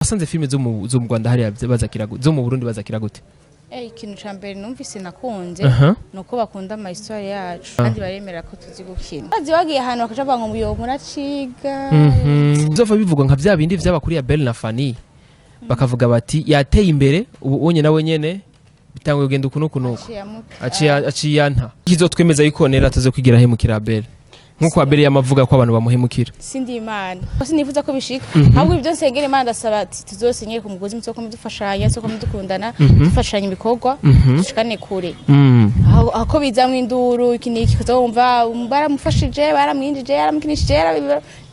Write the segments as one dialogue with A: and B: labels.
A: Wasanze filime zo mu Rwanda hariya bazakira gute? Zo mu Burundi bazakira gute?
B: Ikintu ca mbere numvise nakunze nuko bakunda ama histoire yacu kandi baremera ko tuzi gukina. Bazi bagiye ahantu bakaja bavuga ngo yo muraciga.
A: Bizova bivugwa nka vya bindi vyaba kuri Abel na Fanny, bakavuga bati yateye imbere ubu unye nawe nyene bitanguye kugenda uku nuku nuku.
B: Aciye amuta.
A: Aciye anta kizotwemeza yuko Nera atazokwigira ahemukira Abel nkuko Abel yamavuga ko abantu bamuhemukira.
B: Sindi Imana, sinifuza ko bishika, ahubwo ibyo nsengera Imana ndasaba ati tuzosenyere ku mugozi mutoko mudufashanya, soko mudukundana, dufashanya ibikorwa, dushikane kure. Aho ko bizamwo induru iki n'iki, kuzumva baramufashije, baramwinjije, yaramukinishije,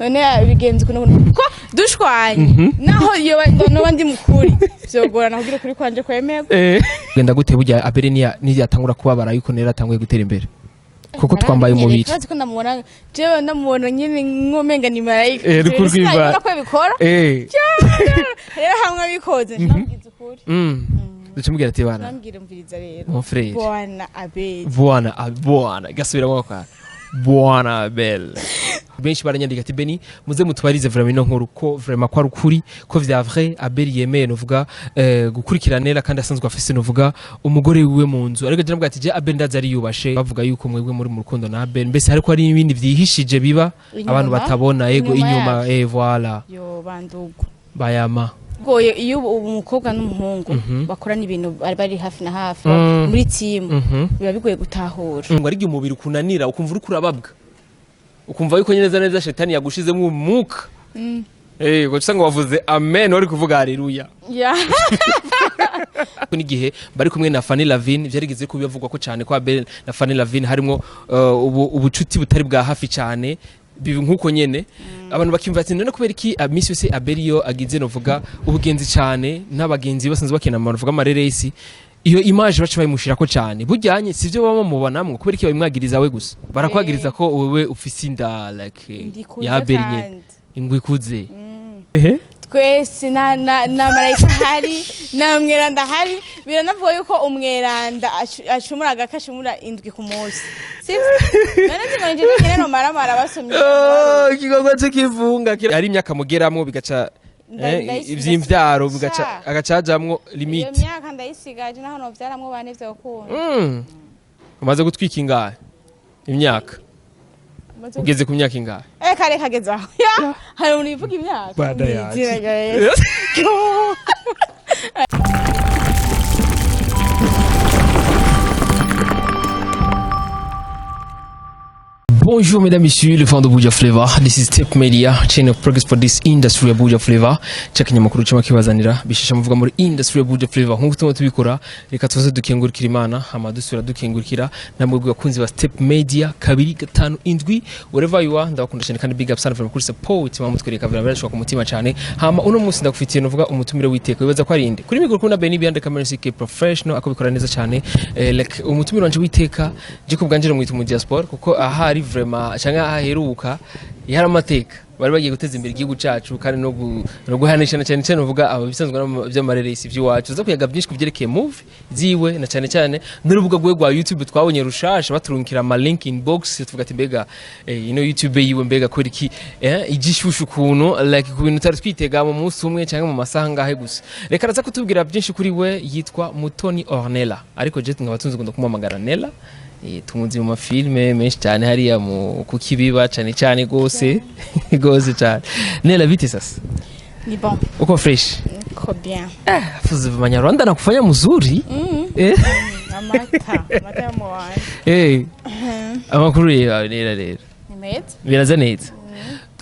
B: none bigenze ukuntu n'ukuntu. Ko dushwanye naho yoba noba ndi mukuri vyogorana kugira ukuri kwanje kwemerwe.
A: Genda gute burya Abel niyatangura kubabara yuko Nera atanguye gutera imbere kuko twambaye umubiri?
B: Urazi ko ndamubona, jewe ndamubona nyene nkomenga ni marayika.
A: Rukuru rw'Imana.
B: Sinabona ko abikora. Rero hamwe abikoze ndamubwiza ukuri.
A: Ducimubwira ati bana
B: Ndamubwira umviriza rero.
A: Mon frère.
B: Bwana Abeli.
A: Bwana bwana gasubiramo kwa bwana Abel. Benshi baranyandika ati Beni, muze mutubarize vraiment ino nkuru ko vraiment ko ari ukuri, ko vya vrai Abel yemeye novuga gukurikira Nera kandi asanzwe afise novuga umugore wiwe mu nzu. Ariko je navuga ati je Abel ndazi ari yubashe, bavuga yuko mwebwe muri mu rukundo na Abel, mbese hariko hari ibindi vyihishije biba
B: Inyuma?
A: abantu batabona, yego.
B: Inyuma
A: Inyuma.
B: yacu.
A: Voilà.
B: Yo bandugu.
A: Bayama.
B: Goye iyo ubu umukobwa n'umuhungu bakorana ibintu bari hafi na hafi muri team, biba bigoye gutahura.
A: Ngo ari igihe umubiri ukunanira, ukumva uriko urababwa, ukumva yuko neza neza shetani yagushizemo umwuka, ngo usanga wavuze amen wari kuvuga haleluya. N'igihe bari kumwe na Fanny Lavine vyarigeze ko bivugwa ko cyane ko Abel na Fanny Lavine harimo ubucuti butari bwa hafi cyane, bibi nkuko nyene abantu bakimva ati none kubera iki misi yose Abel iyo agize novuga ubugenzi cyane n'abagenzi basanzwe bakina mu novuga amareresi, iyo image baca bayimushirako cyane bujyanye sivyo baba mubonamwo? Kubera iki babimwagiriza we gusa? Barakwagiriza ko wewe ufise inda like
B: Ndikuze.
A: ya Abel nyene.
B: Kandi.
A: Ingwe ikuze. Ehe.
B: Twese na marayika ahari, na mweranda ahari. Biranavuga yuko umweranda acumura agaka, acumura indwi ku munsi, sivyo? None nzi ngo nije nyene nomaramara basomye.
A: Oh, igikorwa cy'ikivunga ari imyaka mugeramwo bigaca ivy'imvyaro bigaca
B: Sha.
A: agacajamwo
B: Iyo
A: limite.
B: myaka ndayisigaje, naho novyaramwo bane vyokunda.
A: Umaze gutwika ingahe imyaka? Ugeze ku myaka ingahe?
B: Kare kageze aho. Ya, hari umuntu yivuga imyaka.
A: Bada yaje.
B: Mw'izina rya Yesu.
A: Bonjour mesdames, messieurs, les fans de Buja Flavor. This is Step Media, chain of progress for this industry ya Buja Flavor. Check nyamakuru cyama kibazanira bishesha muvuga muri industry ya Buja Flavor. Nkuko tuma tubikora, reka tuze dukengurukira Imana, hama dusubira dukengurukira namwe bakunzi ba Step Media 257. Wherever you are, ndabakunda cyane kandi big up sana for kuri support mama mutwereka birashobora ku mutima cyane. Hama uno munsi ndagufitiye nuvuga umutumire witeka, wibaza ko ari inde? Kuri mikoro kuna Benny behind the camera CK professional akabikora neza cyane. Like umutumire wanje witeka, je kubwanje mwita mu diaspora kuko ahari vraiment cyangwa aheruka yari amateka bari bagiye guteza imbere igihugu cyacu kandi no guhanisha na cyane cyane uvuga aba bisanzwe by'amareresi by'iwacu. Tuza kuyaga byinshi kubyerekeye movie ziwe na cyane cyane n'urubuga rwe rwa YouTube twabonye rushasha, baturungikira ama link inbox, tuvuga ati mbega ino YouTube yiwe mbega kubera iki igishushu ukuntu, like ku bintu tutari twitega mu munsi umwe cyangwa mu masaha ngahe gusa. Reka araza kutubwira byinshi kuri we. Yitwa Mutoni Ornella, ariko je nkaba tunzi kunda kumuhamagara Nella. Tumuzi mu mafilme menshi cyane hariya mu kukibiba cyane cyane gose gose cyane. Nella, bite sasa?
B: Ni bon.
A: Uko fresh?
B: Ko bien.
A: Fuzi Manyarwanda na kufanya mzuri.
B: Amata, amata yo mu wanje.
A: Amakuru yawe Nella rero?
B: Ni meza.
A: Biraza neza.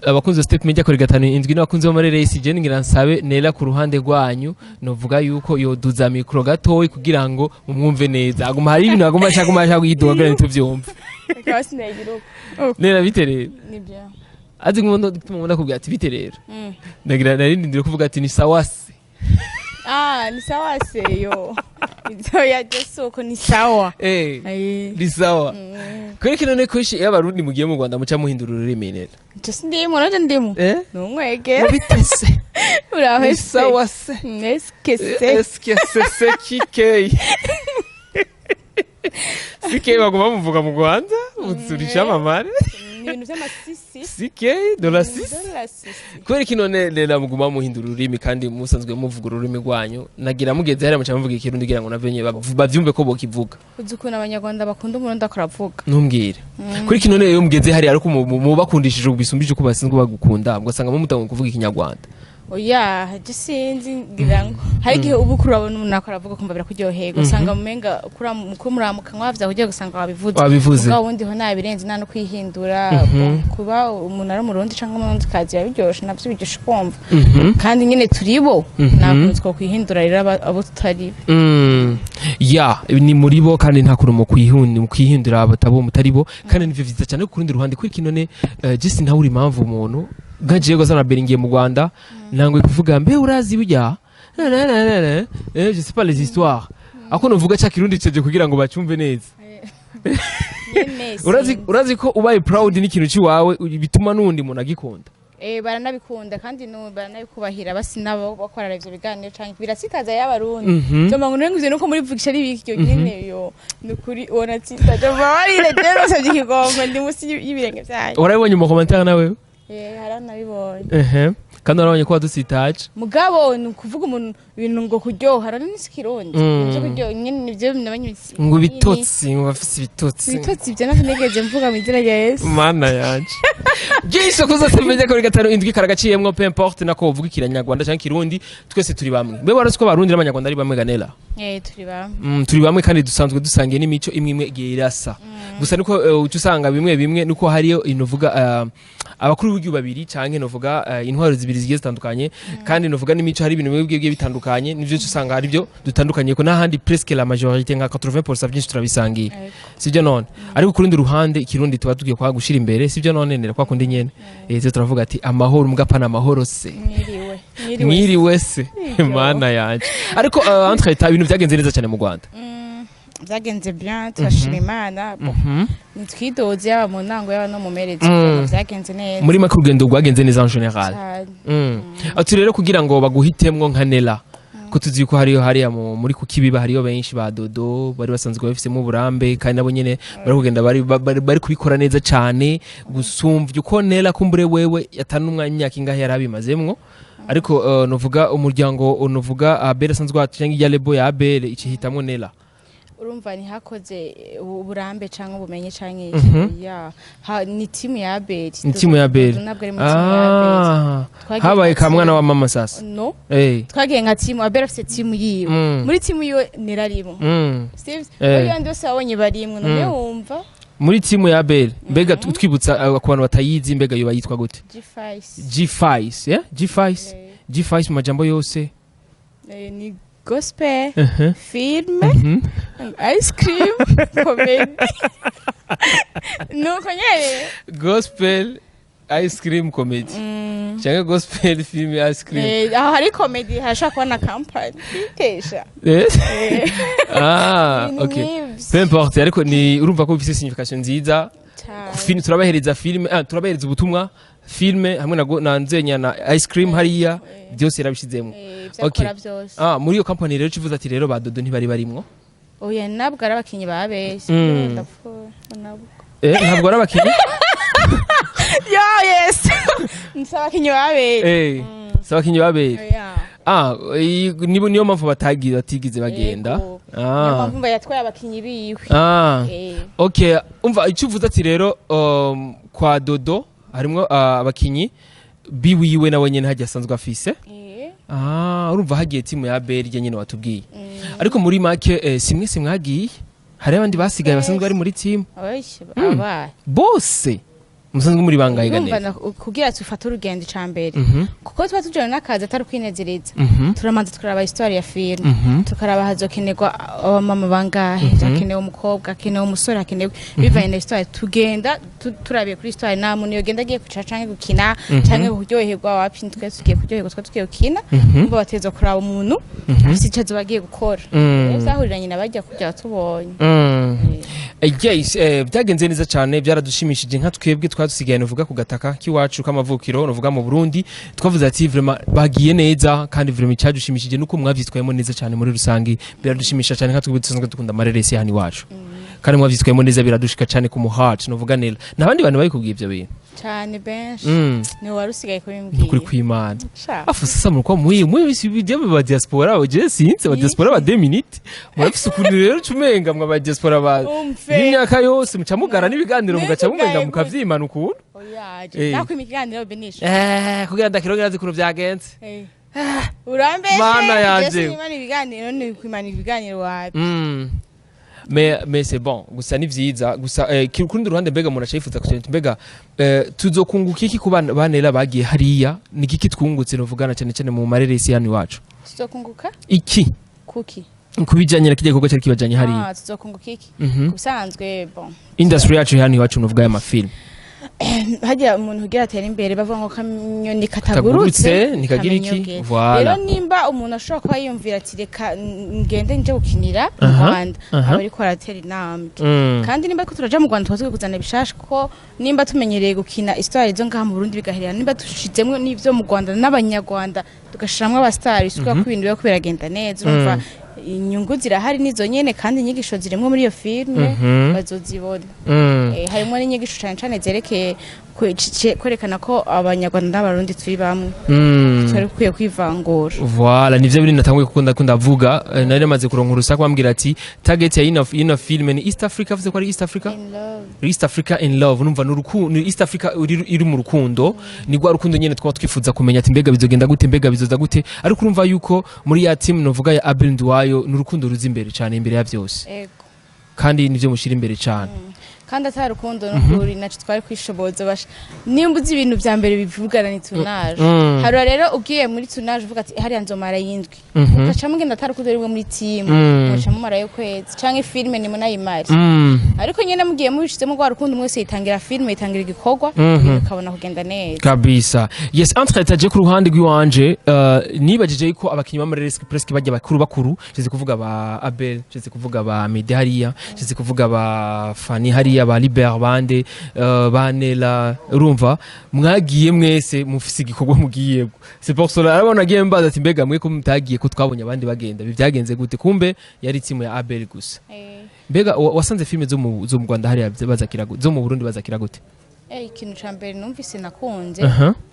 A: Abakunzi ba Step Media kuri 57 n'abakunzi b'amareresi, je ngira nsabe Nella ku ruhande rwanyu novuga yuko yoduza mikro gatoyi kugira ngo mumwumve neza. Aguma hari ibintu aguma ashaka, aguma ashaka kuyiduga kugira ngo tuvyumve.
B: Reka sinagira uko.
A: Nella, bite rero?
B: Ni bien.
A: Azi nkunda gutuma nkunda kubwira ati bite rero, ndagira narindindira kuvuga ati ni sawa se.
B: Ah, ni sawa se yo. Ivyo yaje soko ni sawa. Ayi.
A: Ni sawa. Kuri kino ne kushi iyo abarundi mugiye mu Rwanda muca muhindura ururimi nera?
B: Je sindimo, naje ndimo. Numwegera.
A: Mubitese.
B: Uraho
A: Ni
B: se.
A: sawa se.
B: Eske se.
A: Eske se se kikei CK baguma bamuvuga mu Rwanda utsura icamamare.
B: Ni ibintu vy'amasisi. Sisi.
A: CK de la 6.
B: De la sisi.
A: Kubera iki none rero muguma muhindura ururimi kandi musanzwe muvuga ururimi rwanyu? Nagira mugeze hariya muca muvuga Ikirundi kugira ngo navyo nyene bavyumve ko bokivuga.
B: Uzi ukuntu Abanyarwanda bakunda Umurundi akora avuga.
A: Ntumbwire kuri kino none, iyo mugeze hariya ariko mubakundishije bisumbije uko basanzwe bagukunda, ugasanga mumutanguye kuvuga Ikinyarwanda.
B: Oya, je sinzi, ngira ngo hari igihe uba ukura urabona umuntu akora avuga kumva birakuryoheye, ugasanga mumenga ko muramuka mwavya kugira gusanga wabivuze.
A: Wabivuze.
B: Mugabo ubundi ho nabirenze, nta no kwihindura. Kuba umuntu ari Umurundi canke Umurundi kazi biba biryoshe, navyo biryoshe kumva. Kandi nyine turibo, ntabwo twokwihindura rero abo tutari bo.
A: Ya, ni muri bo kandi nta kuntu mu kwihindura abatabo mutari bo, kandi nivyo vyiza cyane. Ku rundi ruhande, kuri kino ne just ntawe uri impamvu umuntu nka jewe gasa na Beringiye mu Rwanda nangwe kuvuga mbe urazi burya na na na na na je sais pas les histoires ako novuga ca Kirundi ceje kugira ngo bacumve neza.
B: Nyene.
A: Urazi.
B: Sinzi.
A: Urazi ko ubaye proud n'ikintu ciwawe bituma n'undi muntu agikunda.
B: Baranabikunda kandi no baranabikubahira, basi nabo bakorera ivyo biganiro canke birasitaza y'Abarundi. Cyo ngo nenguze nuko muri vugisha ari biki nyene, yo nukuri ubona tsitaje babarire, rero basabye ikigongo, ndi musi y'ibirenge byanyu.
A: Urabibonye mu commentaire nawe?
B: Haranabibonye.
A: Ehe, kandi urabonye ko wadusitaje.
B: Mugabo ni ukuvuga umuntu ibintu ngo kuryoha rero ni Kirundi. Ibyo kuryoha nyene nivyo nabanye.
A: Ngo ibitotsi, ngo bafise ibitotsi.
B: Ibitotsi ibyo navyo nigeze mvuga mu izina rya Yesu.
A: Mana yanje, byinshi kuza menya ko 57 karagaciyemwo, peu importe nako uvuga Ikiranyarwanda canke Kirundi, twese turi bamwe. Mbe warazi ko Abarundi n'Abanyarwanda ari bamwe, ganela?
B: Turi bamwe.
A: Turi bamwe kandi dusanzwe dusangiye n'imico imwe imwe igiye irasa gusa, niko uca usanga bimwe bimwe nuko hariyo inovuga abakuru b'igihugu babiri canke novuga intwaro zibiri zigiye zitandukanye, kandi novuga n'imico hari ibintu bimwe bigiye bitandukanye, nivyo uca usanga hari byo dutandukanye ko n'ahandi presque la majorité nka 80% byinshi turabisangiye. Sibyo none? Ariko ku rundi ruhande Ikirundi tuba tugiye kwa gushira imbere, sibyo none? Nera kwa kundi nyene turavuga ati amahoro mugapana amahoro se.
B: Mwiriwe, mwiriwe.
A: Mwiriwe se.
B: Iyo.
A: Mana yanje, ariko entre temps ibintu byagenze neza cyane mu Rwanda.
B: Byagenze bien, turashima Imana. Bon, ntitwidoze yaba mu ntango yaba no mu mperezo. Byagenze neza.
A: Muri make urugendo rwagenze neza en général.
B: Cyane.
A: Ati rero kugira ngo baguhitemwo nka Nela, ko tuzi ko hariyo hariya muri kukibiba hariyo benshi ba Dodo bari basanzwe babifisemo uburambe, kandi nabo nyene bari kugenda bari kubikora neza cyane gusumvya uko Nela kumbure wewe atanu umwanya imyaka ingahe yari abimazemwo, ariko novuga umuryango novuga Abel asanzwe cyangwa iya label ya Abel ikihitamwo Nela.
B: Urumva ntihakoze uburambe canke ubumenyi canke iki. Ya, ni timu ya Abel.
A: Ni timu ya Abel.
B: Ntabwo ari mu timu ya Abel.
A: Ah,
B: Twagiye
A: habaye
B: nka
A: ka mwana
B: timu.
A: wa mama sasa.
B: No.
A: Eh.
B: Twagiye nka timu, Abel afise timu yiwe. Muri timu yiwe nerarimwo. Steve, bari bandi bose babonye barimwo none wumva.
A: Muri timu ya Abel, mbega twibutsa ku bantu batayizi, mbega yoba yitwa gute?
B: G5.
A: G5, yeah? G5. G5 mu majambo yose.
B: Ni gospel, film, ice cream, comedy, nuko nyene.
A: Gospel, ice cream, comedy cyangwa gospel, film, ice cream.
B: Aho hari comedy harashobora kuba na company itesha.
A: Ah,
B: Ibintu
A: okay.
B: nk'ivyo.
A: Peu importe, ariko ni urumva ko bifise signification nziza.
B: Cane.
A: Film turabahereza film, turabahereza ubutumwa, film hamwe na nzenya na ice cream hariya byose yarabishizemo.
B: Ivyo akora byose.
A: Ah, muri iyo company rero kivuze ati rero ba Dodo ntibari barimwo.
B: Oya, nabwo ari abakinyi babeshye. Ndapfuye nabwo.
A: Ntabwo ari abakinyi.
B: Yo yes, si abakinyi babeshye.
A: Si abakinyi babere.
B: Oya.
A: Ah, nibo niyo mpamvu batagize batigeze bagenda.
B: Yego. Niyo mpamvu mba yatwaye abakinyi biwe.
A: Ah. Okay, umva icyo uvuze ati rero kwa Dodo harimwo abakinyi biwiwe nawe nyene hajya asanzwe afise. Ah, urumva hagiye timu ya Abel rye nyene watubwiye. Ariko muri make si mwese mwagiye, hari abandi basigaye basanzwe bari muri timu.
B: Oya, abaye.
A: Bose musanzwe muri bangahe
B: Urumva
A: gane?
B: Kugira tufate urugendo ica mbere, kuko tuba tujana n'akazi atari kwinezereza, turamanza tukaraba histoire ya film, tukaraba hazokenerwa abamama bangahe, hakenewe umukobwa, hakenewe umusore, hakenewe bivanye na histoire. Tugenda turabiye kuri histoire. Nta muntu yogenda agiye kwicara canke gukina canke kuryoherwa, wapi. Twe tugiye kuryoherwa, twe tugiye gukina. Umva bateza kuraba umuntu afise ico azoba agiye gukora. Rero vyahuriranye na barya kurya tubonye.
A: Yes, byagenze neza cyane, byaradushimishije nka twebwe twadusigaye nuvuga ku gataka k'iwacu k'amavukiro, nuvuga mu Burundi. Twavuze ati vraiment bagiye neza, kandi vraiment icyadushimishije nuko mwavyitwayemo neza cyane muri rusange, biradushimisha cyane nka twebwe dusanzwe dukunda amareresi hano iwacu. Kandi mwavyitwayemo neza, biradushika cyane ku muheart. Novuga neza, nabandi bantu babikubwiye ivyo bintu?
B: Cyane, benshi. Ni wari usigaye
A: Nukuri
B: kubimbwira.
A: kw'Imana.
B: Sha.
A: Afu sasa murikuwa muyi bijya ba diaspora, je sinzi ba diaspora ba 2 minutes murafise ukuntu rero cumenga mwa ba diaspora ba
B: Umve.
A: n'imyaka yose muca mugara n'ibiganiro, mugaca mumenga
B: Ntugaye.
A: mukavyimana ukuntu.
B: Oya. Nakwima ikiganiro, Benisha.
A: Kugira ndakirongera azi ukuntu vyagenze.
B: Urambeshe.
A: Mana yanje.
B: Sinimana ibiganiro, ni kwimana ibiganiro wapi?
A: Mais c'est bon, gusa ni vyiza gusa kurundi ruhande, mbega umuntu aca yifuza kugira ati mbega tuzokunguka iki ku bana banera bagiye hariya? Ni iki twungutse, novugana cyane cyane mu mareresi hano iwacu?
B: Tuzokunguka
A: Iki?
B: Kuki?
A: Kubijanye na kirya gikorwa cyari kibajanye hariya.
B: Ah, tuzokunguka iki? Ku bisanzwe, bon,
A: Industry yacu hano iwacu, novuga y'amafilm.
B: Hajya umuntu ugira atera imbere, bavuga ngo kanyoni
A: Katagurutse,
B: katagurutse
A: ntikagira iki?
B: kamenya ubwenge.
A: Voilà.
B: Rero nimba umuntu ashobora kuba yiyumvira ati reka ngende nje gukinira mu Rwanda, aba ariko aratera intambwe. Kandi nimba ariko turaja mu Rwanda, tuba tugiye kuzana ibishasha, kuko nimba tumenyereye gukina histoire zo ngaha mu Burundi bigaherera, nimba dushizemwo n'ivyo mu Rwanda n'Abanyarwanda, tugashiramwo abasitari, bisuka ko ibintu biba biragenda neza. Urumva inyungu zirahari nizo nyene, kandi inyigisho zirimwo muri iyo filme bazozibona. Harimwo n'inyigisho cane cane zerekeye kwerekana ko Abanyarwanda n'Abarundi turi bamwe, twari dukwiye kwivangura.
A: Voilà, nivyo biri natanguye kuko ndavuga, nari namaze kuronka urusaku bambwira ati target ya ino film ni East Africa, avuze ko ari East Africa.
B: In love.
A: East Africa in love, numva ni East Africa iri mu rukundo, ni rwa rukundo nyene twaba twifuza kumenya ati mbega bizogenda gute, mbega bizoza gute? Ariko urumva yuko muri ya team novuga ya Abel Nduwayo, ni urukundo ruza imbere cyane, imbere ya byose.
B: Ego.
A: Kandi nivyo mushira imbere cyane.
B: Kandi atari urukundo n'ukuri naco twari kwishoboza basha. Nimba uzi ibintu vya mbere bivugana ni tournage. Harura rero ugiye muri tournage uvuga ati hariya nzomara yindwi, ugaca mugenda atari urukundo rumwe muri team, mugaca mumarayo ukwezi canke filme ni munayimare. Ariko nyene mugiye mubishizemo rwa rukundo, mwese yitangira filme, yitangira igikorwa, ibintu bikabona kugenda neza.
A: Kabisa, yes. Entre taje ku ruhande rw'iwanje, nibajije yuko abakinyi b'amareresi presque bajya bakuru bakuru, nshyize kuvuga ba Abel, nshyize kuvuga ba Mede hariya, nshyize kuvuga ba Fani hariya, ba Liber bande, ba Nela, urumva mwagiye mwese mufise igikorwa mugiyemo. C'est pour cela arabona agiye mbaza ati mbega mwe ko mutagiye, ko twabonye abandi bagenda, ibi byagenze gute? Kumbe yari timu ya Abel gusa. Mbega wasanze filime zo mu Rwanda hariya bazakira gute, zo mu Burundi bazakira gute?
B: Ikintu ca mbere numvise nakunze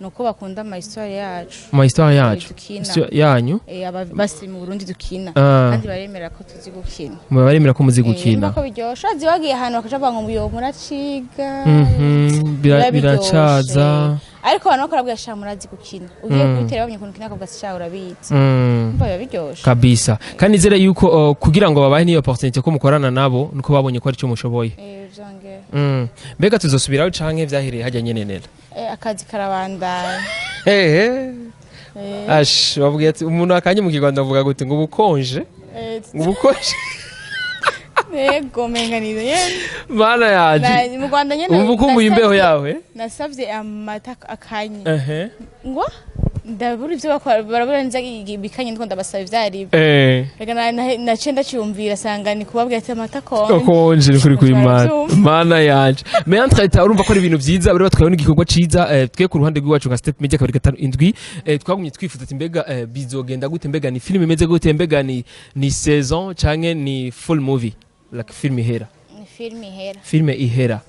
B: ni uko bakunda ama histoire yacu.
A: Ma histoire yacu.
B: Dukina.
A: Histoire yanyu.
B: Aba basi mu Burundi dukina. Kandi baremera ko tuzi gukina.
A: Baremera ko muzi gukina.
B: Urumva ko biryoshe, urazi bagiye ahantu bakaja bavuga ngo muyo muraciga.
A: Bira-
B: Biba biryoshe.
A: Biracaza.
B: Ariko abantu bakora bwa sha murazi gukina, ugiye kubitera babonye ukuntu ukina akavuga ati sha urabizi. Umva biba biryoshe.
A: Kabisa, kandi nizere yuko kugira ngo babahe n'iyo opportunité ko mukorana nabo, nuko babonye ko ari cyo mushoboye.
B: Vyongera.
A: Mbega tuzosubiraho canke vyahereye hajya nyene nera?
B: Akazi karabandanya.
A: Hehe. Ash, bavuga ati umuntu akanye mu Kinyarwanda bavuga gute, ngo ubukonje? Ngo ubukonje.
B: Yego, menga ni nyene.
A: Mana yanje.
B: Mu Rwanda nyene.
A: Umva ukumbuye imbeho yawe.
B: Nasavye amata akanye. Ngo ndabura ivyo bakora, barabura nza bikanye, ndiko ndabasaba ivyaribyo. Reka naciye ndacyumvira, sanga ni kubabwira ati amata akonje.
A: Konje kuri kuri mana.
B: Baravyumva.
A: Mana yanje, mais entre temps urumva ko ari ibintu vyiza bari batwaye n'igikorwa ciza. Twe ku ruhande rw'iwacu nka Step Media 257, twagumye twifuza ati mbega bizogenda gute, mbega ni film imeze gute, mbega ni saison canke ni full movie, like film ihera?
B: Ni filime ihera.
A: Film ihera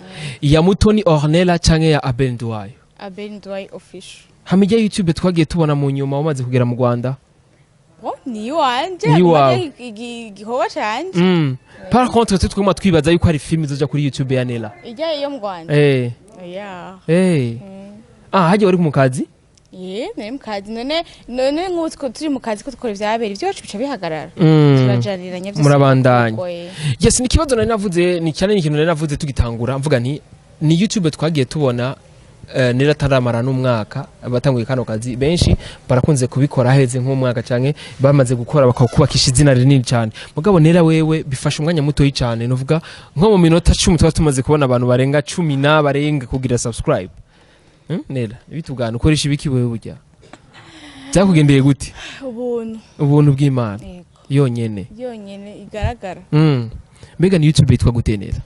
A: ya Mutoni Ornella canke ya Abel Nduwayo?
B: Abel Nduwayo Official.
A: Hamijya YouTube twagiye tubona mu nyuma umaze kugera mu Rwanda.
B: Oh, ni iwanje.
A: Ni iwawe.
B: Igikorwa canje.
A: Par contre twe twuma twibaza yuko hari film izoja kuri YouTube ya Nela.
B: Ijya yo mu Rwanda? Yeah.
A: Ah, hagiye wari mu kazi?
B: Ye, nari mu kazi. None nk'ubu turi mu kazi ko dukora ivyabera, ivyacu bica bihagarara? Turajaniranye vyose.
A: Murabandanya.
B: Bigoye.
A: Yes, ni ikibazo nari navuze, ni cyane, ni ikintu nari navuze tugitangura, mvuga nti ni YouTube twagiye tubona Nela ataramara n'umwaka batanguye kano kazi. Benshi barakunze kubikora heze nk'umwaka canke bamaze gukora bakakubakisha izina rinini cyane. Mugabo Nela wewe bifasha umwanya mutoyi cyane, nuvuga nko mu minota 10 tuba tumaze kubona abantu barenga 10 na barenga kugira subscribe. Nela, bitugana ukoresha ibiki wewe? Burya byakugendeye gute?
B: Ubuntu.
A: Ubuntu bw'Imana.
B: Yego.
A: Yonyene.
B: Yonyene igaragara.
A: Mbega ni YouTube yitwa gute, Nela?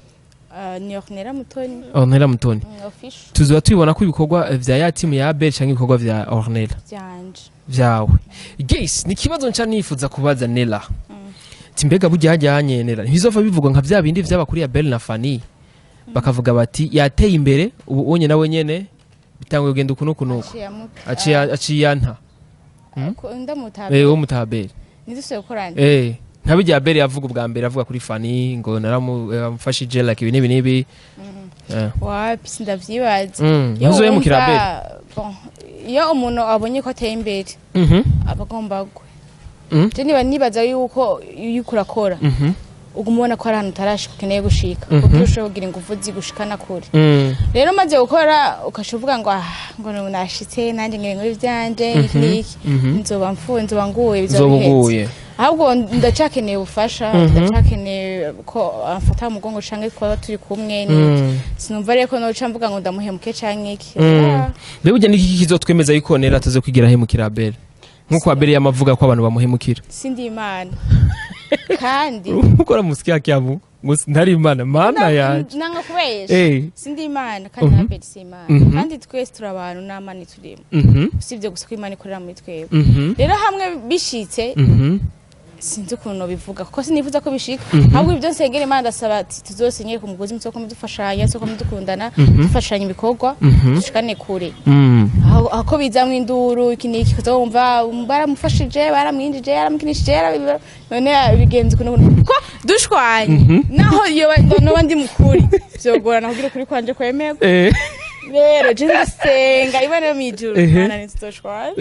B: Ni Ornella Mutoni.
A: Ornella Mutoni.
B: Official.
A: Tuzoba tubibona ko ibikorwa vya ya timu ya Abel canke ibikorwa vya Ornella?
B: Byanje.
A: Vyawe. Guys, ni ikibazo nca nifuza kubaza Nela. Ati mbega burya hajyanye Nera ntibizova bivugwa nka bya bindi vyaba kuri Abel na Fanny, bakavuga bati yateye imbere, ubu onye nawe nyene bitanguye kugenda uku n'uku n'uku.
B: Aciye
A: Aciye anta.
B: Ndamutabera.
A: Wo mutabere.
B: Ntidusubiye gukorana.
A: Nka bijya Abel yavuga ubwa mbere, avuga kuri Fanny ngo naramufashije like ibi n'ibi n'ibi.
B: Wapi, sindavyibaza. Iyo
A: Ntuzohemukira
B: wumva-
A: Abel?
B: Bon, iyo umuntu abonye ko ateye imbere, aba agomba gwe. Je niba nibaza yuko iyo uriko urakora, uguma ubona ko hari ahantu utarashika, ukeneye gushika, kuko ushobora kugira ingufu zigushikana kure. Rero umaze gukora, ukaca uvuga ngo ah, ngo nashitse, nanjye ngira nkore ivyanje, iki n'iki, nzoba mfuye, nzoba nguye, bizoba
A: Uzoba
B: biheze.
A: uguye.
B: Ahubwo ndacakeneye ubufasha, ndacakeneye ko amfata mu mugongo canke kuba turi kumwe n'iki. Sinumva rero ko noca mvuga ngo ndamuhemuke canke iki. Ah.
A: Mbega burya niki kizotwemeza yuko Nera atazokwigira ahemukira Abel, nkuko Abel yamavuga ko abantu bamuhemukira?
B: Sindi Imana kandi.
A: Ukora musiki yakiyamu ngo ntari Imana, Mana yanje.
B: Nanga kubesha. Sindi Imana kandi na Abel si Imana, kandi twese turi abantu n'Amana turimo, usibye gusa ko Imana ikorera muri twebwe. Rero hamwe bishitse, sinzi ukuntu nobivuga, kuko sinifuza ko bishika. Ahubwo ibyo nsengera Imana, ndasaba ati tuzosenyere ku mugozi, muzokwama dufashanya, tuzokwama dukundana, dufashanya ibikorwa, dushikane kure. Aho bizamwo induru, iki n'iki, kuzumva baramufashije, baramwinjije, yaramukinishije, none bigenze ukuntu ko dushwanye, naho yoba noba ndi mukuri, vyogorana kugira ukuri kwanje kwemerwa. Rero je ndasenga Imana yo mw'ijuru, Imana, ntituzoshwana.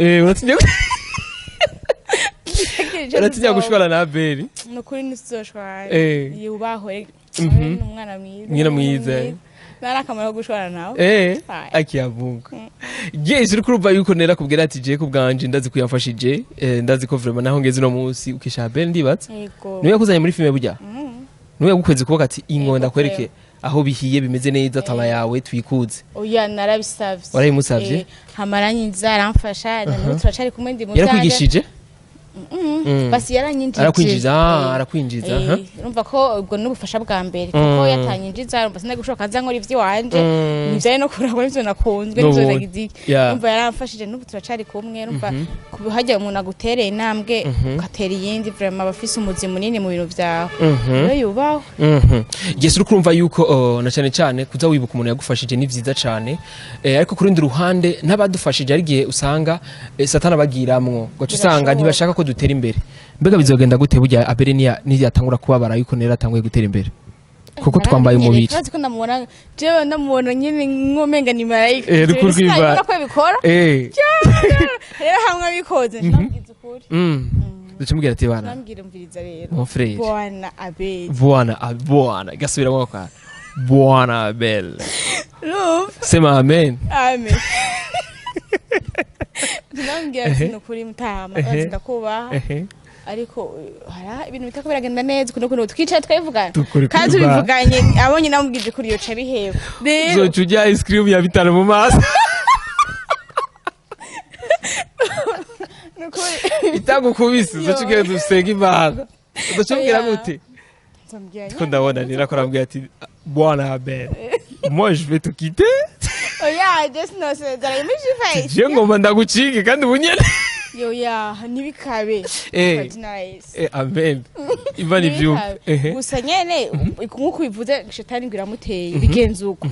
A: Uratinya gushwana na Abel?
B: Ni ukuri, ntituzoshwana. Yubahwe. Ni umwana mwiza.
A: Umwana mwiza.
B: Nari akamaro ko gushwana nawe. Aye.
A: Akiyavuga yes, uri kurumva yuko Nera kubwira ati je kubwanje ndazi ko yamfashije, ndazi ko vraiment naho ngeze no munsi ukisha Abel, ndibatse.
B: Yego.
A: Niwe yakuzanye muri filime burya, niwe yagukweze kuboko ati ingo ndakwereke aho bihiye bimeze neza, taba yawe tuyikuze.
B: Oya, narabisavye.
A: Warabimusavye?
B: Hama aranyinjiza, aramfasha, na n'ubu turacari kumwe, ndi mu vyanje.
A: Yarakwigishije?
B: Basi yaranyinjije.
A: Arakwinjiza, arakwinjiza.
B: Urumva ko ubwo n'ubufasha bwa mbere, kuko yatanyinjiza, urumva sinari gushoboka nza nkora ivy'iwanje, ntivyari no kurangwa n'ivyo nakunzwe n'ivyo
A: N'ubundi.
B: nagize iki. Urumva yaramfashije, n'ubu turacari kumwe. Urumva hajya umuntu agutereye intambwe, ugatera iyindi, vraiment aba afise umuzi munini mu bintu vyawe. Rero yubahwe.
A: Yes, uri kurumva yuko na cyane cyane kuza wibuka umuntu yagufashije ni vyiza cyane, ariko ku rundi ruhande n'abadufashije ari igihe usanga Satani abagiramwo, ugaca usanga
B: Birashoboka.
A: ntibashaka ko dutera imbere. Mbega bizogenda gute burya Abel niyatangura kubabara yuko Nera atanguye gutera imbere, kuko twambaye umubiri?
B: Urazi ko ndamubona, jewe ndamubona nyine nk'umenga ni marayika.
A: Rukuru rw'Imana.
B: Sinabona ko yabikora. Rero hamwe abikoze, ndamubwiza ukuri.
A: Ducumubwira ati bana
B: Ndamubwira, umviriza rero.
A: Mon frère.
B: Bwana Abel.
A: Bwana bwana, gasubiramo kwa bwana Abel.
B: Urumva?
A: Sema amen.
B: Amen. Ndamubwira ati ni ukuri mutama, urazi ndakubaha, ariko hari ibintu bitako biragenda neza ukuntu ukuntu, twicaye twabivugana.
A: Tukuri
B: kandi
A: kw'Imana.
B: tubivuganye, abonye namubwije kuri iyo ca biheba rero.
A: Uzoca urya ice cream ya bitanu mu maso.
B: Nukuri.
A: Itagukubise, uzoca ugenda usenga Imana, uzoca ubwira
B: Oya.
A: gute?
B: Nzamubwira.
A: Ko ndabona nira ko arambwira ati bwana Abel, moi je vais te quitter.
B: Oya, je sinosezera imije.
A: Je ngomba ndagucike kandi ubu nyene.
B: Yoya, ntibikabe. But nice.
A: Amen, Imana ivyumve.
B: Ntibikabe. Gusa nyene nkuko ubivuze, shetani ngo iramuteye, bigenze uko,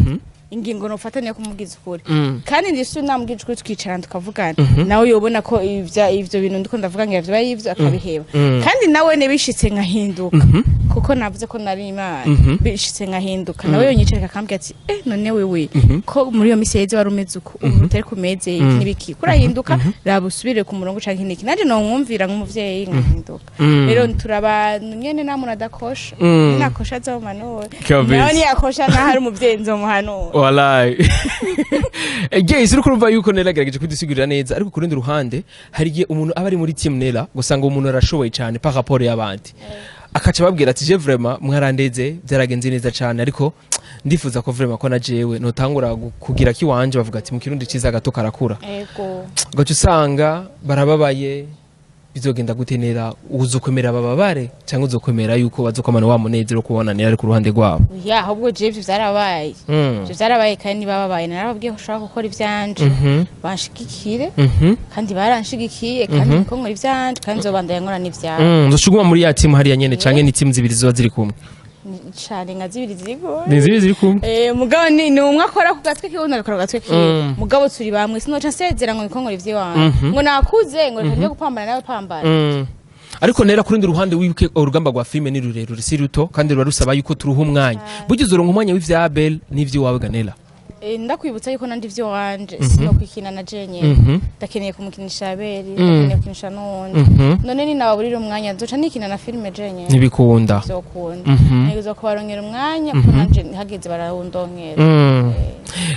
B: ingingo nofata niyo kumubwiza ukuri. Kandi ndetse namubwije ukuri, tukicarana tukavugana, nawe yobona ko ivyo bintu ndiko ndavuga ngo ivyo ari ivyo, akabiheba. Kandi nawe ne bishitse nkahinduka, kuko navuze ko nari Imana, bishitse nkahinduka, nawe yonyicarika akambwira ati eh, none wewe ko muri iyo misi yeze wari umeze uko, ubu utari kumeze, iki n'ibiki, kurahinduka, raba usubire ku murongo canke niki, nanje nomwumvira nk'umuvyeyi nkahinduka. Rero turabantu nyene, nta muntu adakosha. Nakosha azomanura.
A: Kabisa.
B: Nawe niyakosha, naho ari umuvyeyi, nzomuhanura.
A: Wallahi. Guys, uri kurumva yuko Nera agerageje kudusigurira neza, ariko ku rundi ruhande hari igihe umuntu aba ari muri team Nera, gusanga umuntu arashoboye cyane par rapport y'abandi, akaca ababwira ati je vraiment mwarandeze, byaragenze neza cyane, ariko ndifuza ko vraiment ko na jewe notangura kugira kiwanje. Bavuga ati mu Kirundi ciza gato karakura.
B: Ego.
A: Ugaca usanga barababaye. Bizogenda gute nera? Uzokwemera bababare cyangwa uzokwemera yuko bazokwamana wa munezero kubona Nera ari ku ruhande rwabo?
B: Ya, ahubwo je ivyo vyarabaye. Ivyo vyarabaye kandi nibababaye, narababwiye ko ushaka gukora ivyanje, banshigikire. Kandi baranshigikiye, kandi niko nkora ivyanje, kandi nzobandanya nkora n'ivyanje.
A: Uzoca muri ya team hariya nyene, canke ni team zibiri ziba ziri kumwe?
B: Ni cane nka zibiri ziri kumwe.
A: Ni zibiri ziri kumwe.
B: Eh, mugabo ni umwe akora ku gatwe kiwe, undi agakora ku gatwe kiwe. Mugabo turi bamwe, sinoca nsezera ngo niko nkora ivy'iwanje, ngo nakuze, ngo reka nje gupambana nawe pambana.
A: Ariko nera, ku rundi ruhande, wibuke urugamba rwa filime ni rurerure, si ruto, kandi ruba rusaba yuko turuha umwanya. Burya uzoronka umwanya w'ivya Abel n'ivy'iwawe Ganela?
B: Eh, ndakwibutsa yuko nandi ivyo wanje sinokwikina na jenyene. Ndakeneye kumukinisha Abeli, ndakeneye gukinisha n'uwundi. None ninababurira umwanya, nzoca nikina na filime jenyene?
A: Ntibikunda.
B: Bizokunda. Ntegerezwa kubarongera umwanya, kuko nanje hageze barawundonkera.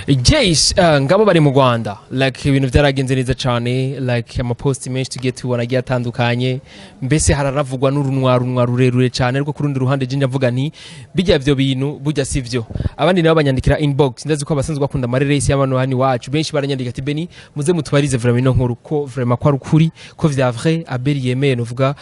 A: Jace, ngabo bari mu Rwanda, like ibintu byaragenze neza cyane, like amaposti menshi tugiye tubona agiye atandukanye, mbese hararavugwa n'urunwa runwa rurerure cyane. Ariko ku rundi ruhande je ndavuga nti bijya byo bintu burya si byo. Abandi nabo banyandikira inbox, ndazi ko abasanzwe bakunda amareresi y'abantu hano iwacu benshi baranyandika ati: "Beni, muze mutubarize vraiment ino nkuru, ko vraiment ko ari ukuri, ko vya vrai Abel yemeye novuga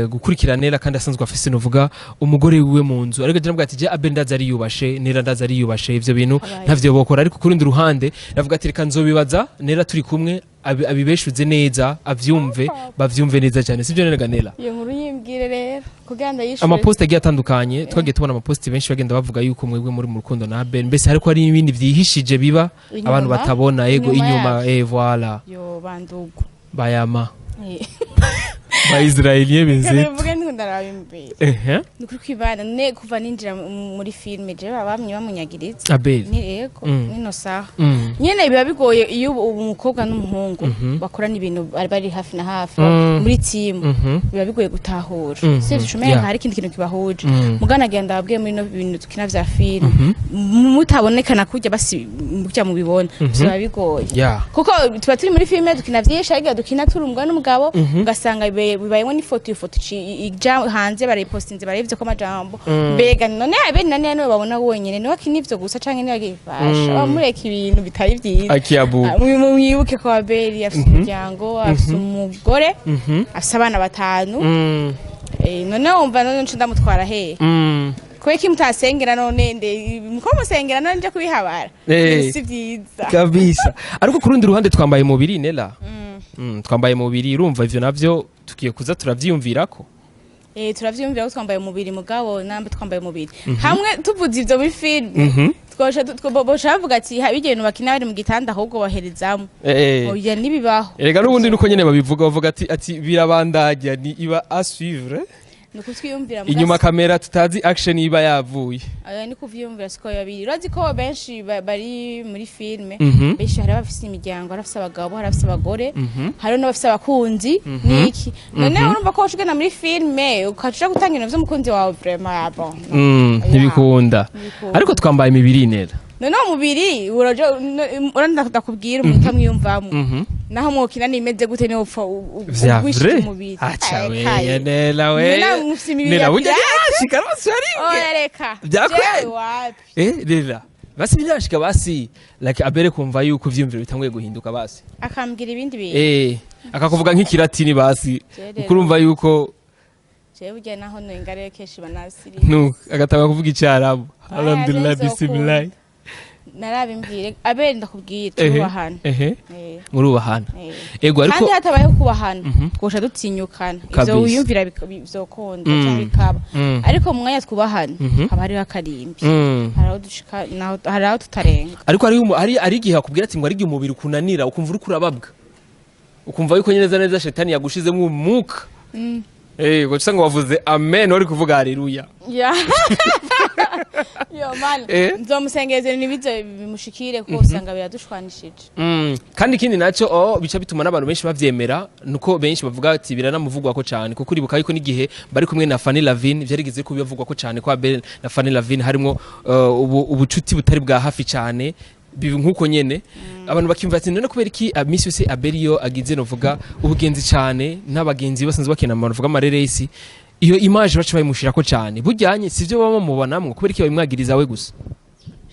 A: gukurikira Nera, kandi asanzwe afise novuga umugore wiwe mu nzu." Ariko je ndavuga ati je Abel ndazi ariyubashe, Nera ndazi ariyubashe, ivyo bintu
B: Abaye.
A: ntavyo bokora. Ariko ku rundi ruhande ndavuga ati reka nzobibaza Nera turi kumwe, abibeshuze neza, avyumve, bavyumve neza cyane. Sivyo nera, Nera?
B: Iyo nkuru yimbwire rero kugira ndayishure.
A: Amaposti agiye atandukanye, twagiye tubona amaposti benshi bagenda bavuga yuko mwebwe muri mu rukundo na Abel, mbese hariko hari n'ibindi vyihishije biba
B: Inyuma?
A: abantu batabona. Ego.
B: Inyuma
A: Inyuma.
B: yavyo.
A: Voilà.
B: Yo bandugu.
A: Bayama
B: Eh.
A: ba israélien benzetu.
B: Mvuge ndiko ndaraba imbere. Ni ukuri kwibana ne kuva ninjira muri filime, je bamye bamunyagiriza.
A: Abel?
B: Ni yego. Nino saha nyene biba bigoye iyo ubu umukobwa n'umuhungu bakorana ibintu, bari hafi na hafi muri team, biba bigoye gutahura. Sivyo? Umenga hari ikindi kintu kibahuje. Mugana agenda ababwiye muri no bintu dukina vya filime, mutabonekana kurya basi burya mubibona, biba bigoye. Kuko tuba turi muri filime, dukina vyinshi, ariko dukina turi umugore n'umugabo, ugasanga bibayemo n'ifoto, ifoto ija hanze, barayipostinze, barayivye ko amajambo. Mbega none Abeli na niwe babona wenyene, niwe akina ivyo gusa canke niwe agifasha? Bamureka ibintu bitari vyiza.
A: Akiyabu.
B: Ah, mwibuke ko Abeli afise umuryango, afise umugore, afise abana batanu. None wumva none nce ndamutwara hehe? Kubera ko mutasengera, none nde muko musengera, none nje kubihabara? Si vyiza.
A: Kabisa. Ariko ku rundi ruhande twambaye umubiri, Nela. Twambaye umubiri, urumva ivyo navyo tugiye kuza turavyiyumvirako.
B: Eh, turavyiyumvira ko twambaye umubiri, mugabo nambe twambaye umubiri hamwe tuvuze ivyo muri filime, twosha bosha bavuga ati haba ibintu bakina bari mu gitanda, ahubwo baherezamo. Oya, ntibibaho.
A: Erega n'ubundi nuko nyene babivuga, bavuga ati birabandanya, ni iba à suivre.
B: Ni ukutwiyumvira.
A: Inyuma kamera tutazi action iba yavuye.
B: Oya, ni kuvyiyumvira, siko babiri. Urazi ko benshi bari muri filime, benshi hari abafise imiryango, hari abafise abagabo, hari abafise abagore, hari n'abafise abakunzi n'iki. None urumva ko woca ugenda muri filime ukaca uja gutanga ibintu vy'umukunzi wawe? Vraiment, bon.
A: Ntibikunda.
B: Ntibikunda.
A: Ariko twambaye imibiri, Nera.
B: None uwo mubiri uraja uranda ndakubwira umuntu utamwiyumvamo, naho mwokina nimeze gute, niwe upfa
A: Vya
B: ugwishije
A: vrai.
B: umubiri.
A: Acha.
B: Ay,
A: We
B: kaye.
A: Nela we.
B: None mufise imibiri
A: Nela
B: ya
A: burya
B: pirate?
A: ntiyashika basi waribwe.
B: Oya, reka.
A: Vyakweli?
B: Jewe wapi.
A: Nela, basi birashika basi, like Abere kumva yuko ivyiyumviro bitanguye guhinduka basi.
B: Akambwira ibindi bintu.
A: Akakuvuga nk'ikiratini basi.
B: Je rero.
A: Ukurumva yuko
B: Jewe burya naho nenga rero kenshi banasiri.
A: Nu agatanga kuvuga icyarabu.
B: Aya,
A: Alhamdulillah.
B: nzokunda.
A: Bismillah.
B: Narabimbwire Abere, ndakubwira, turubahana.
A: Murubahana.
B: Eh.
A: Ego, ariko
B: Kandi hatabayeho kubahana, twosha dutinyukana ivyo.
A: Kabisa.
B: Wiyumvira vyokunda canke bikaba. Ariko mu mwanya twubahana, haba hariho akarimbi, hari aho dushika hari aho tutarenga.
A: Ariko hari igihe akubwira ati ngo ari igihe umubiri ukunanira, ukumva uriko urababwa, ukumva yuko neza neza shetani yagushizemo umwuka. Ugaca usanga wavuze amen wari kuvuga haleluya.
B: Ya yo man. Nzomusengeze ntibize bimushikire, kuko usanga biradushwanishije.
A: Kandi ikindi nacyo, bica bituma n'abantu benshi bavyemera, nuko benshi bavuga ati biranamuvugwa ko cyane, kuko uribuka yuko n'igihe bari kumwe na Fanny Lavine vyarigeze ko bivugwa ko cyane ko Abel na Fanny Lavine harimo ubucuti butari bwa hafi cyane, nkuko nyene abantu bakimva ati none kubera iki misi yose Abel iyo agize novuga ubugenzi cyane n'abagenzi basanzwe bakina mu bavuga amareresi, iyo image baca bayimushirako cyane, bujyanye sivyo baba bamubonamwo? Kubera iki babimwagiriza we gusa?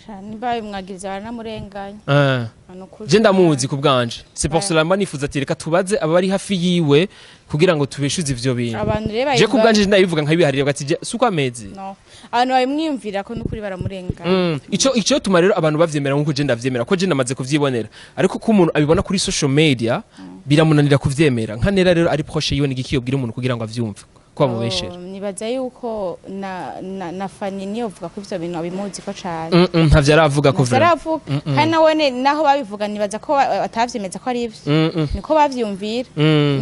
B: Sha, nimba bimwagiriza baranamurenganya. Ni ukuri.
A: Je ndamuzi ku bwanje, c'est pour
B: Ouais.
A: cela mba nifuza ati reka tubaze abari hafi yiwe kugira ngo tubeshuze ivyo bintu.
B: Abantu rero
A: Je ku bwanje ndabivuga nkabiharira ati suko ameze.
B: No, abantu babimwiyumvira ko n'ukuri baramurenganya.
A: Ico tuma rero abantu bavyemera nkuko je ndavyemera, ko je ndamaze kuvyibonera, ariko ko umuntu abibona kuri social media biramunanira kuvyemera. Nka Nera rero ari proche yiwe, n'igiki yobwira umuntu kugira ngo avyumve ko bamubeshera?
B: Oh, nibaza yuko na Fanny niyo vuga ko ivyo bintu abimuzi ko cane.
A: Ntavyo aravuga ko vraiment.
B: Aravuga kandi nawene naho babivuga nibaza ko batavyemeza ko ari ivyo. Niko bavyumvira.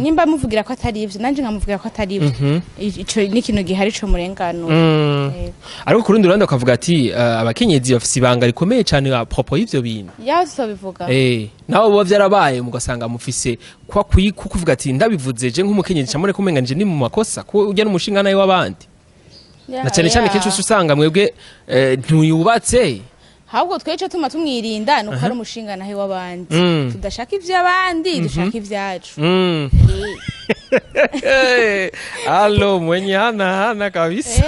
B: Nimba muvugira ko atari ivyo, nanje nkamuvugira ko atari ivyo, ico ni ikintu gihari co murenganura.
A: Ariko ku rundi ruhande bakavuga ati abakenyezi bafise ibanga rikomeye cane à propos y'ivyo bintu.
B: Yaho tuzobivuga.
A: Nawe biba vyarabaye mugasanga mufise kwa kuvuga ati ndabivuze je nk'umukenyezi camone kumenga nje ni mu makosa, ko ujya n'umushinga nawe w'abandi. Na cyane cyane kenshi usanga mwebwe ntuyubatse.
B: Ahubwo twe ico tuma tumwirinda nuko ari umushinga nahe w'abandi. Tudashaka ivy'abandi, dushaka ivyacu.
A: Alo mwenye hana hana kabisa.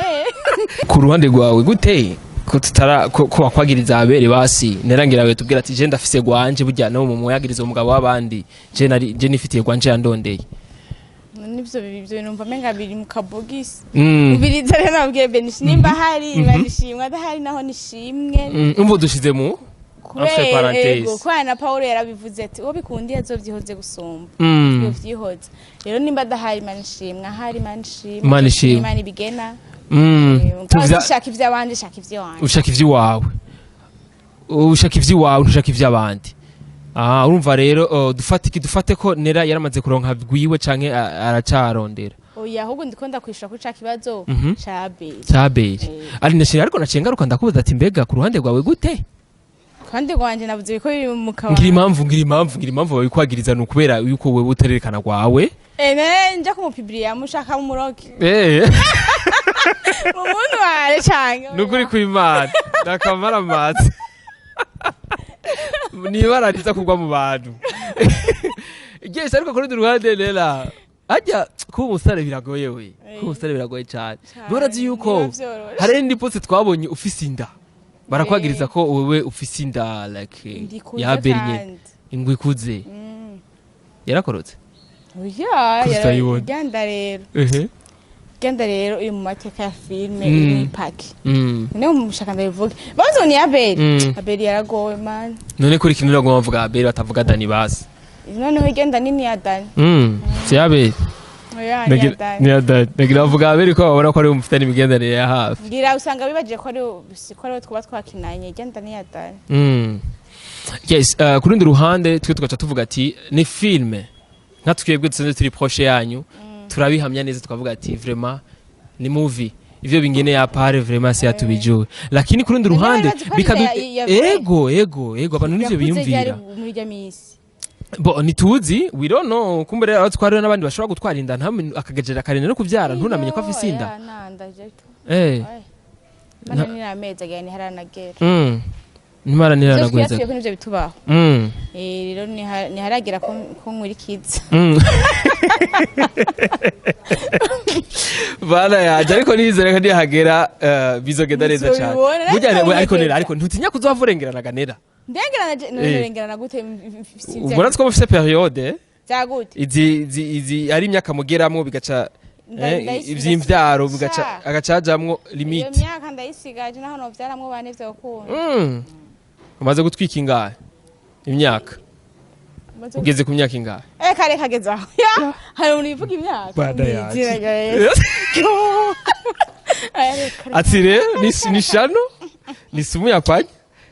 A: Ku ruhande rwawe gute ko tutara ko bakwagiriza abere basi nerangira we tubwira ati je ndafise gwanje, burya no mu muyagiriza umugabo w'abandi, je nari je nifitiye gwanje yandondeye?
B: Nivyo, ivyo numva menga biri mu kabogisi. Ubiriza rero nabwiye Benishi nimba hari Imana ishimwe, adahari naho nishimwe.
A: Umva dushize mu entre
B: Kubera
A: parenthèses.
B: Ego, kubera na Paulo yarabivuze ati uwo bikundiye azovyihoze gusumba. Yovyihoze rero, nimba adahari Imana ishimwe, ahari Imana ishimwe.
A: Imana ishimwe.
B: Imana ibigena. Shaka ivy'abandi, shaka ivy'iwanje.
A: Ushaka ivy'iwawe, ushaka ivy'iwawe, ntushaka ivy'abandi. Ah, urumva rero dufate iki? Dufate ko Nera yaramaze kuronka gwiwe canke aracarondera?
B: Oya, ahubwo ndiko ndakwishura kuri ca kibazo ca Abeli.
A: Caberi.
B: Eh.
A: Ari nashira, ariko naciye ngaruka ndakubaza ati mbega ku ruhande rwawe gute?
B: Kandi rwanje navuze ko biri mu kabanga.
A: Ngira impamvu babikwagiriza ni ukubera yuko wewe utarerekana rwawe.
B: Eh, none nja kumupibriya mushaka mumuroke mu muntu ware canke?
A: Nukuri kw'Imana nakamara amazi nibara riza kugwa mu bantu. Yes, ariko kuri ruhande rero ajya kuba umusare biragoye, we kuba umusare biragoye cyane.
B: Cane,
A: Urazi yuko
B: ntibiba vyoroshe.
A: hari indi post twabonye ufise inda, barakwagiriza ko wewe ufise inda like
B: Ndikuze.
A: ya Bernie.
B: Kandi.
A: Ingwe ikuze yarakorotse.
B: Oya.
A: Ko tutayibona.
B: Genda rero. Genda rero iri mu mateka ya filime, iri mu ipaki. Niyo mushaka ndabivuge bazo ni Abeli. Abeli yaragowe man.
A: None kuri kintu uragomba bavuga Abeli batavuga Dani basi?
B: Noneho igenda nini ya Dani.
A: Si Abeli?
B: Oya, ni ya Dani.
A: Ni ya Dani. Nagira bavuga Abeli ko babona ko ari umufitanye imigenderanire ya hafi.
B: Ngira usanga bibagiye ko ari ko ari twaba twakinanye, igenda ni ya Dani.
A: Yes, ku rundi ruhande twe tugaca tuvuga ati ni filme, nka twebwe dusanzwe turi proche yanyu turabihamya neza, tukavuga ati vraiment ni movie, ivyo bingine ya pare vraiment si yatubijue, lakini ku rundi
B: None
A: ruhande
B: barazi ko ari ya vrai?
A: Ego, abantu nivyo
B: Yakuze ryari?
A: biyumvira.
B: Muri irya misi.
A: Bo ntituzi, we don't know, kumbe rero twari n'abandi bashobora gutwara inda akagejera akarenda no kuvyara ntunamenye ko afise inda.
B: Oya, nanda jeto. Mana ni amezi agenda ntiharanagera.
A: Nimara
B: Ivyo
A: ntiranagweza.
B: twiyatuye ko nivyo bitubaho. Rero ntiharagera ko nkwirikiza.
A: Bana yaje, ariko nizere ko nihagera bizogenda neza cyane.
B: Muzobibona,
A: Burya
B: natwe
A: ariko nera
B: tuzobibona.
A: Ariko ntutinya kuzohava urengerana nera?
B: Ndengerana none ndengerana gute?
A: Ubona ko mufise période
B: Vya gute?
A: izi ari imyaka mugeramwo bigaca ivy'imvyaro bigaca
B: Sha.
A: agacajamwo
B: Iyo
A: limite.
B: myaka ndayisigaje, naho novyaramwo bane vyokunda.
A: Umaze gutwika ingahe imyaka? Ugeze ku myaka ingahe?
B: Eh, kare kageze aho. Ya, hari umuntu yivuga imyaka?
A: Bana yaje.
B: Mw'izina rya Yesu. Aya, reka, reka.
A: Ati rero ni shano ni sumu yapanye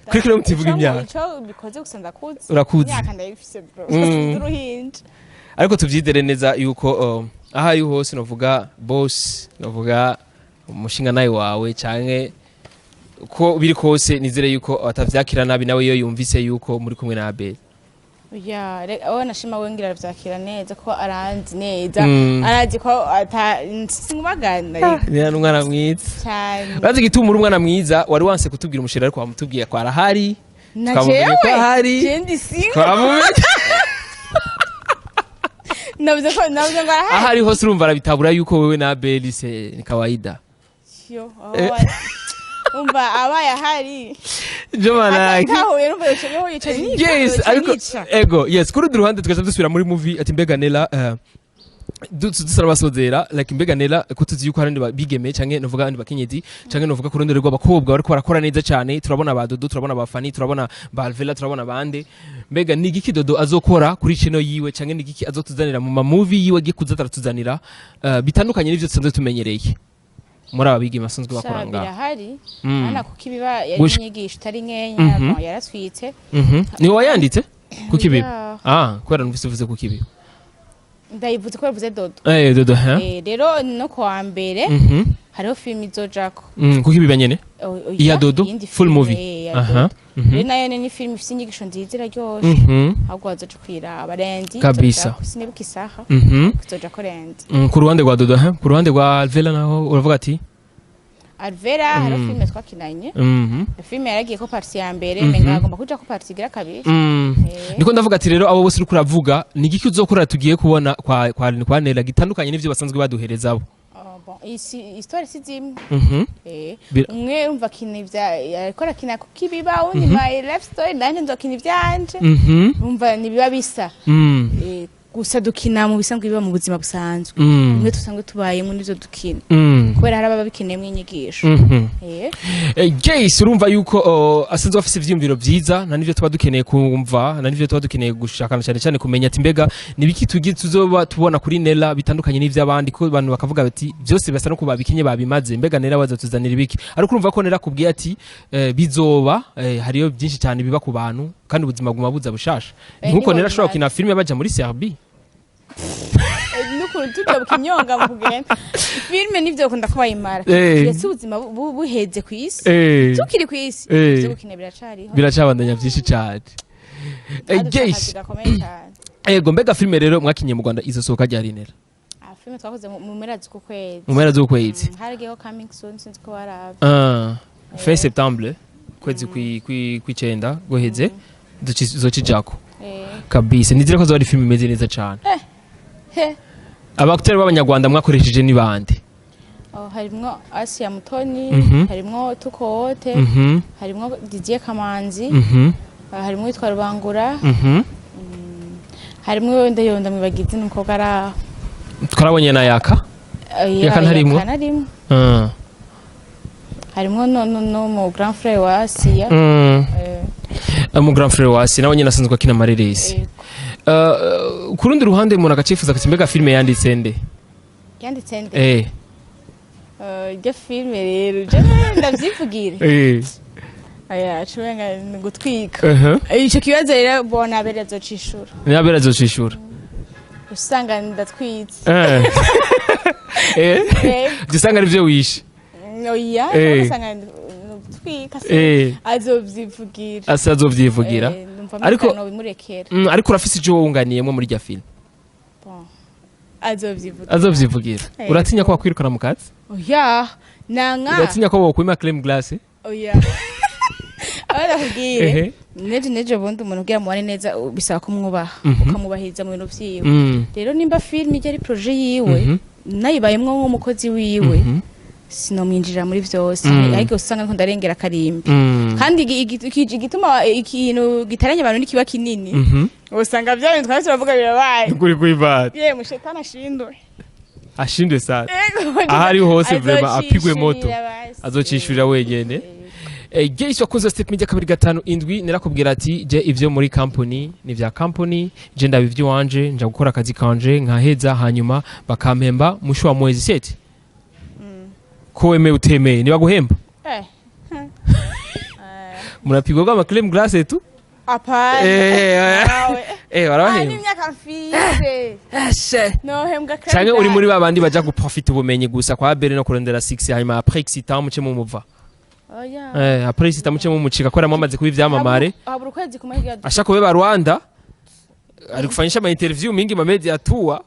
A: kuri kino mutivuga imyaka.
B: Ico bikoze gusa ndakuze.
A: Urakuze.
B: Imyaka ndayifise bro. Uruhinja.
A: Ariko tubyizere neza yuko aho ari hose novuga boss, novuga umushinga nawe wawe canke ko biri kose, nizere yuko atavyakira nabi nawe iyo yumvise yuko muri kumwe na Abel.
B: Oya, aho nashima we ngira aravyakira neza ko aranzi neza. Arazi ko ata sinkubagana.
A: Ni umwana mwiza.
B: Cyane.
A: Urazi igituma uri umwana mwiza? Wari wanse kutubwira umusheri, ariko wamutubwiye ko arahari.
B: Na
A: Twamumenye ko
B: jewe
A: ahari.
B: je ndi single.
A: Twamumenye.
B: Navuze ko navuze ngo arahari.
A: Aho ari hose urumva arabitabura yuko wewe na Abel se ni kawaida.
B: Yo, aho Umva, abaye ahari
A: Jomanaki.
B: Atahuye, numva yoca yica nica.
A: Yes.
B: Yoca
A: Ariko
B: nica.
A: Ego, yes, kuri urundi ruhande tugaca dusubira muri movie, ati mbega Nella, dusara basozera, like mbega Nella, ko tuzi yuko hari bigeme canke novuga abandi bakenyezi canke novuga ku rundi rw'abakobwa bariko barakora neza cyane, turabona ba Dodo, turabona ba Fani, turabona ba Alvela, turabona bande. Mbega ni igiki Dodo azokora kuri channel yiwe, canke ni igiki azotuzanira mu ma movie yiwe agiye kuza aratuzanira bitandukanye n'ivyo dusanzwe tumenyereye muri aba bigeme basanzwe bakora
B: Sha,
A: ngaha?
B: Birahari. Ana kuko ibiba yari inyigisho itari nkenya. Bon, yaratwitse.
A: Ni wayanditse kuko ibiba?
B: Yeah.
A: Ah, kubera numvise uvuze kuko ibiba.
B: Ndayivuze ko yavuze Dodo.
A: Eh, Dodo, ha.
B: Rero no kuwa mbere hariho filime izojako.
A: Kuko ibiba nyene?
B: Oh,
A: Iya Dodo
B: iyindi
A: full
B: filime,
A: movie.
B: ya Dodo. Rero nayo ni filime ifise inyigisho nziza, iraryoshe. Ahubwo wazoca kwiraba lundi.
A: Kabisa.
B: Izojako, sinibuka isaha. Izojako lundi.
A: Ku ruhande rwa Dodo, ha, ku ruhande rwa Alvela naho uravuga ati?
B: Alvera, hariho filime twakinanye. Filime yaragiye ko partie ya mbere, menga agomba kuja ko partie igira kabiri.
A: Niko ndavuga ati rero abo bose uriko uravuga, ni igiki uzokora tugiye kubona kwa Nella gitandukanye n'ivyo basanzwe baduhereza abo?
B: Oh, bon, isi histoire si zimwe. Umwe urumva akina ivya, ariko arakina kuko ibiba, uwundi my life story, nanje nzokina ivyanje. Urumva ntibiba bisa. Gusa dukina mu bisanzwe biba mu buzima busanzwe. Bimwe dusanzwe tubayemo nivyo dukina. Kubera hari ababa bikeneyemo inyigisho.
A: Jace, urumva yuko asanzwe afise ivyiyumviro vyiza na nivyo tuba dukeneye kumva, na nivyo tuba dukeneye gushakana cyane cyane kumenya ati mbega nibiki tugiye tuzoba tubona kuri Nella bitandukanye n'ivy'abandi, ko abantu bakavuga bati byose basa no kubabikinye babimaze, mbega Nella bazatuzanira ibiki? Ariko urumva ko Nella kubwiye ati bizoba, hariyo byinshi cyane biba ku bantu kandi ubuzima buguma buza bushasha. Nkuko
B: nibo
A: Nella ashobora
B: bimaze.
A: gukina filime baja muri Serbie.
B: N'ukuntu tujabuka imyonga mu kugenda, filime nivyo bakunda ko bayimara. Kiretse ubuzima buheze ku isi. Tukiri ku isi, ivyo gukina biracariho.
A: Biracabandanya byinshi cyane.
B: Kandi dufite
A: Jace.
B: akazi gakomeye cyane.
A: Ego, mbega filime rero mwakinye mu Rwanda izosohoka ryari, Nella?
B: Ah, filime twakoze mu mpera z'uku kwezi.
A: Mu mpera z'ukwezi.
B: Haragiyeho coming soon, sinzi ko waraba.
A: Ah, fin septembre, kwezi kw'icenda guheze zocijako. Kabisa, nizere ko zoba ari filime imeze neza cane.
B: He.
A: Aba acteur b'abanyarwanda mwakoresheje ni bande?
B: Oh, harimwo Asia Mutoni, harimwo Tukowote, harimwo Didier Kamanzi, harimwo witwa Rubangura, harimwo wenda ndamwibagize n'umukobwa ari aho.
A: Twarabonye na Yaka. Yaka ntarimwo?
B: Yaka ntarimwo. Harimwo no mu grand frère wa Asia.
A: Mu grand frère wa Asia nawe nyine asanzwe akina amareresi. Ku rundi ruhande umuntu agacifuza ati mbega filime yanditse nde?
B: Yanditse nde? Iryo filime rero je ndavyivugire. Aya cumenga ni gutwika. Ico kibazo rero bona bere azocishura.
A: Nabera azocishura.
B: Usanga ndatwitse.
A: Usanga ari byo wishe.
B: Oya, usanga gutwika. Azovyivugira.
A: Asa azovyivugira.
B: Numva
A: Ariko-
B: bimurekera.
A: Ariko urafise ico wunganiyemwo muri rya filime?
B: Bon. Azovyivugira.
A: Azovyivugira. Uratinya ko bakwirukana mu kazi?
B: Oya, nanka.
A: Uratinya ko bokwima crème glace?
B: Oya, aho nakubwiye. Nejo bundi umuntu ubwira mubane neza bisaba kumwubaha, ukamwubahiriza mu bintu vyiwe. Rero nimba filime ijya ari projet yiwe, nayibayemwo nk'umukozi wiwe, sinomwinjirira muri vyose. Ariko usanga ndiko ndarengera akarimbi. Kandi igituma ikintu gitaranya abantu nikiba kinini, usanga vya bintu twari turavuga birabaye.
A: Kuri kwibata.
B: Ye mushetani ashindwe.
A: Ashindwe sana.
B: Ego.
A: Aho ari hose vraiment apigwe moto.
B: Azocishurira basi.
A: Azocishurira wenyene. Geyisi wakoze Step Media 257, narakubwira ati je ivyo muri company ni vya company, je ndaba ivy'iwanje, nja gukora akazi kanje nkaheza, hanyuma bakampemba mwisho wa mwezi seti ko wemeye utemeye nibaguhemba. Murapigwa bwa crème glace tu.
B: Apana. Nawe.
A: Eh,
B: Ah,
A: barabahemba.
B: N'imyaka mfise nohembwa crème
A: Canke uri muri
B: glace.
A: babandi baja guprofita ubumenyi gusa kwa Bere no kurondera 6, hanyuma après excitant muce mumuva?
B: Oya.
A: Après excitant muce mumucika kubera mwamaze kuba ivyamamare.
B: Habura ukwezi kumwe kugira
A: Asha kubeba Rwanda ari kufanyisha ma interview mingi ma media atua,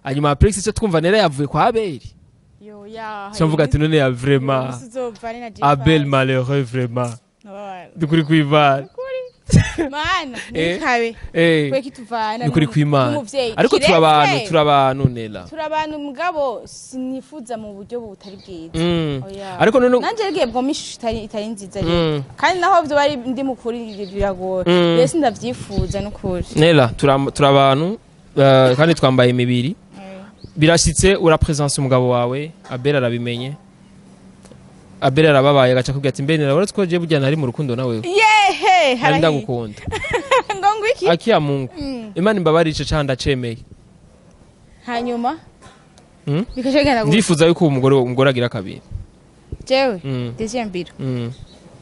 A: hanyuma après icyo twumva Nera yavuye kwa Abeli.
B: Yo ya.
A: Cyo mvuga ati none ya vraiment
B: Uzovane na G
A: Abel malheureux vraiment.
B: Nababara.
A: Dukuri kwivana.
B: Kuri. Mana,
A: Eh.
B: ntikabe. Kwe kituvana
A: Nukuri kw'Imana.
B: n'umuvyeyi.
A: Ariko
B: Kiretse-
A: turabantu, turabantu, Nela.
B: Turi abantu, mugabo sinifuza mu buryo butari bwiza. Oya.
A: Ariko none
B: Nanje rigiye bwoma ishusho itari nziza rero. Kandi naho byo bari ndi mukuri biragoye. Rero sindavyifuza n'ukuri.
A: Nela, turabantu kandi twambaye imibiri. Birashitse urapresence umugabo wawe, Abel arabimenye, Abel arababaye, agaca akubwira ati: "Mbe Nela, uretse ko je burya nari mu rukundo nawe,
B: Yehe,
A: nari
B: harahiye.
A: ndagukunda."
B: Ngo ngwiki?
A: Akiya Mungu, Imana imbabarire, ico caha ndacemeye.
B: Hanyuma bikaca bigenda gute?
A: Ndifuza yuko uwo umugore agira kabiri.
B: Jewe? Deuxième biro?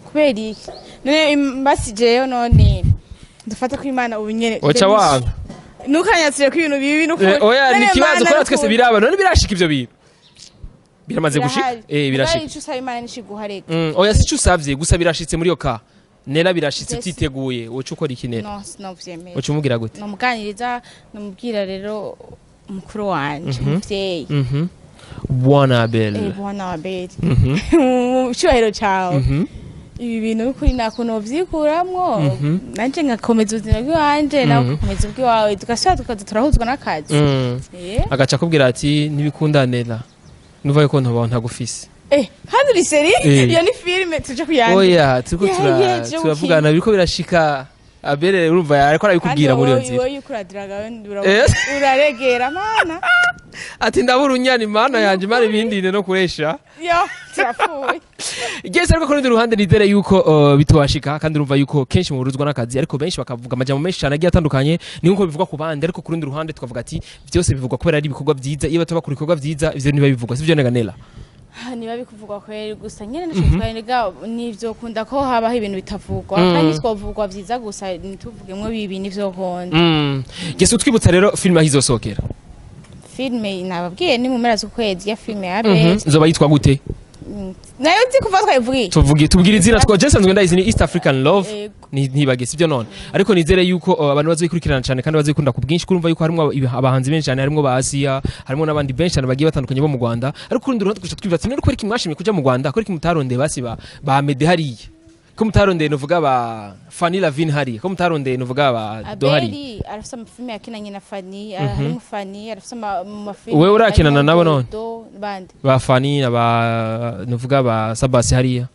B: Kubera iki none? Basi jewe none dufate ko Imana ubu nyene
A: Oca wanga.
B: Ntukanyatire ko ibintu bibi n'ukuri.
A: Oya, ni
B: None
A: ikibazo
B: Mana,
A: kubera twese
B: n'ukuri.
A: biraba. None birashika, ivyo bintu biramaze gushika.
B: Birahari.
A: Birashika.
B: Mugabo ico usaba Imana nishiguha reka.
A: Oya, si ico usavye gusa, birashitse muri iyo ka Nela, birashitse.
B: Yes.
A: Utiteguye, woca ukora iki, Nela?
B: No, sinovyemera.
A: Uca umubwira gute?
B: Nomuganiriza, nomubwira rero mukuru wanje, umuvyeyi.
A: Bwana Abel.
B: Bwana Abel, mu cyubahiro cawe, ibi bintu n'ukuri nta novyikuramwo, nanje ngakomeza ubuzima bw'iwanje, nawe ugakomeza ubw'iwawe, tugasubira tukaza turahuzwa n'akazi.
A: Agaca akubwira ati: "Ntibikunda Nela, nuva yuko ntobaho ntagufise."
B: Kandi uri sérieux?
A: Eh.
B: Iyo ni filime tuje kuyandika.
A: Oya, turiko
B: Yeah, je
A: turavugana, biriko birashika. Abel urumva ariko arabikubwira muri iyo nzira.
B: Wowe yuko uradiraga
A: Eh.
B: uraregera mana.
A: Ati: "Ndabura unyana, Imana yanje, Imana ibindinde no kuresha."
B: Yo, turapfuye.
A: Yes, ariko ku rundi ruhande nizere yuko bitobashika, kandi urumva yuko kenshi muhuruzwa n'akazi, ariko benshi bakavuga amajambo menshi cyane agiye atandukanye, ni nkuko bivugwa ku bandi. Ariko ku rundi ruhande tukavuga ati byose bivugwa kubera ari ibikorwa byiza. Iyo bataba bakora ibikorwa byiza, ivyo ntibiba bivugwa, sivyo Nela?
B: Niba bikuvugwa kweri gusa nyene nashobora nivyo kunda ko habaho ibintu bitavugwa, kandi twovugwa vyiza gusa, ntituvugemwo bibi, nivyo kunda.
A: Gese utwibutsa rero filime aho izosohokera.
B: Filime nababwiye ni mu mpera z'ukwezi, ya filime ya Best.
A: Izoba yitwa gute?
B: Nayo nzi kuva twayivugiye.
A: Tuvuge, tubwire izina twa je nsanzwe ndayizi, ni East African Love.
B: Yego.
A: Ntibage sibyo none? Ariko nizere yuko abantu bazoyikurikirana cyane kandi bazoyikunda ku bwinshi, kurumva yuko harimo abahanzi benshi cyane, harimo ba Asia, harimo n'abandi benshi cyane bagiye batandukanye bo mu Rwanda. Ariko kurundi ruhande tugaca twibaza ati: "None kubera iki mwashimye kuja mu Rwanda? Kubera iki mutarondeye basi ba Mede hariya, ko mutarondeye nuvuga ba Fanny Lavine hariya, ko mutarondeye nuvuga ba Do hariya?"
B: Abeli arafise amafilime yakinanye na Fanny, harimo Fanny, arafise amafilime.
A: Wewe urakinana nabo none?
B: Dodo, bande?
A: Ba Fanny na ba nuvuga ba Sabasi hariya.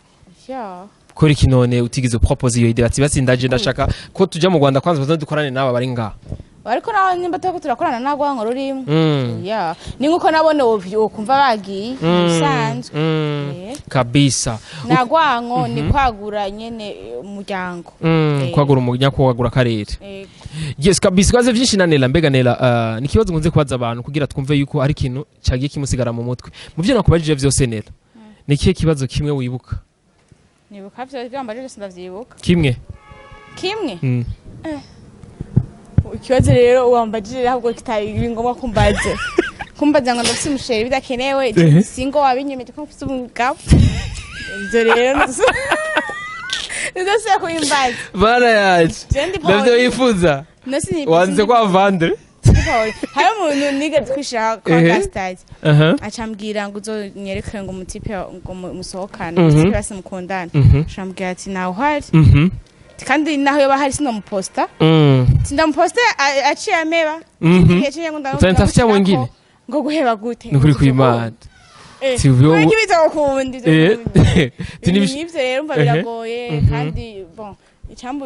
B: Ya.
A: Kubera iki none utigeze propose iyo idée ati: "Basi ndaje, ndashaka ko tuja mu Rwanda, kwanza baze dukorane n'aba bari ngaha"?
B: Ariko nawe nimba turiko turakorana ntabwo nkora urimo. Ya, ni nkuko nabone wokumva bagiye bisanzwe.
A: Kabisa.
B: Nagwanko ni kwagura nyene umuryango.
A: Kwagura umuryango, kwagura akarere. Yes, kabisa. Twaze byinshi na Nela. Mbega Nela, ni ikibazo nkunze kubaza abantu kugira twumve yuko ari ikintu cagiye kimusigara mu mutwe. Mu byo nakubajije vyose, Nela, ni ikihe kibazo kimwe wibuka?
B: Nibuka vyo byambaje byose, ndavyibuka.
A: Kimwe.
B: Kimwe? Ikibazo rero wambajije ahubwo kitari ngombwa kumbaza ngo ndafise umuchéri, bidakenewe. Singo wabinyemeje ko mfise umugabo, ivyo rero nizosubira kubimbaza.
A: Bana yaje.
B: Je ndi
A: Navyo
B: Paul.
A: wifuza?
B: No,
A: Wanze kwa vendre.
B: Hari umuntu nigeze kwishira kwa Gastars, acambwira ngo uzonyereke ngo umutipe ngo musohokane, umutipe basi mukundana. Acambwira ati nawe uhari, kandi naho yoba hari sinomuposta, sindamuposta, aciye ameba. Igihe ngo
A: Utanitafutia mwingine?
B: Ngo guheba gute?
A: Nukuri kw'Imana.
B: Eh, kubera ko bitagukunda ivyo bintu. Ibintu nk'ivyo rero umva biragoye. Kandi bon, icambu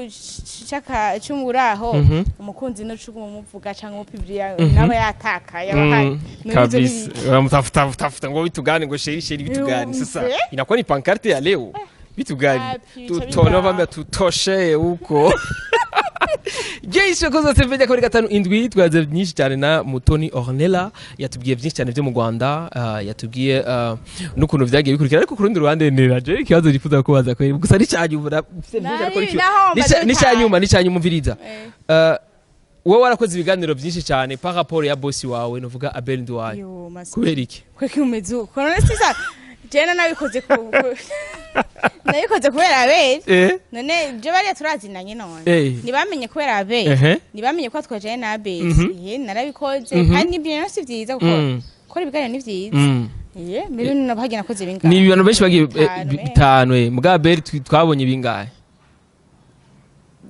B: c'umuraho umukunzi nuca umuvuga canke umupibiriya nawe yatakaye aba ahari. None ivyo
A: Kabisa.
B: ni
A: Unamtafuta tafuta ngo vitu gani, ngo chéri chéri, vitu gani sasa? Inakuwa ni pancarte ya leo, vitu gani?
B: Wapi, bica
A: Tutone
B: biba.
A: vambia tutoshe huko. Jeshi koza TV kuri gatanu indwi, twaze byinshi cyane na Mutoni Ornella, yatubwiye byinshi cyane byo mu Rwanda, yatubwiye n'ukuntu vyagiye bikurikira. Ariko ku rundi ruhande ni je ikibazo nifuza kubaza kweri gusa ni cyanyuma, mfite byinshi ariko
B: Nari, naho mbaze
A: ni
B: bitanu.
A: cyanyuma, ni cyanyuma, umviriza. Wowe warakoze ibiganiro byinshi cyane par rapport ya boss wawe, nuvuga Abel Nduwayo.
B: Yo, masi.
A: Kubera iki?
B: Kweki umeze uko none sisa jena nabikoze nabikoze kubera Abeli. None je bariya turazinanye none? Ntibamenye kubera Abeli? Ntibamenye ko twajanye na Abeli? Narabikoze. Kandi nibyo si vyiza gukora. Gukora ibiganiro ni vyiza. Mbere nabahagenda nakoze bingahe?
A: Ni ibintu benshi bagiye
B: Bitanu,
A: bitanu. Muga Abel twabonye bingahe?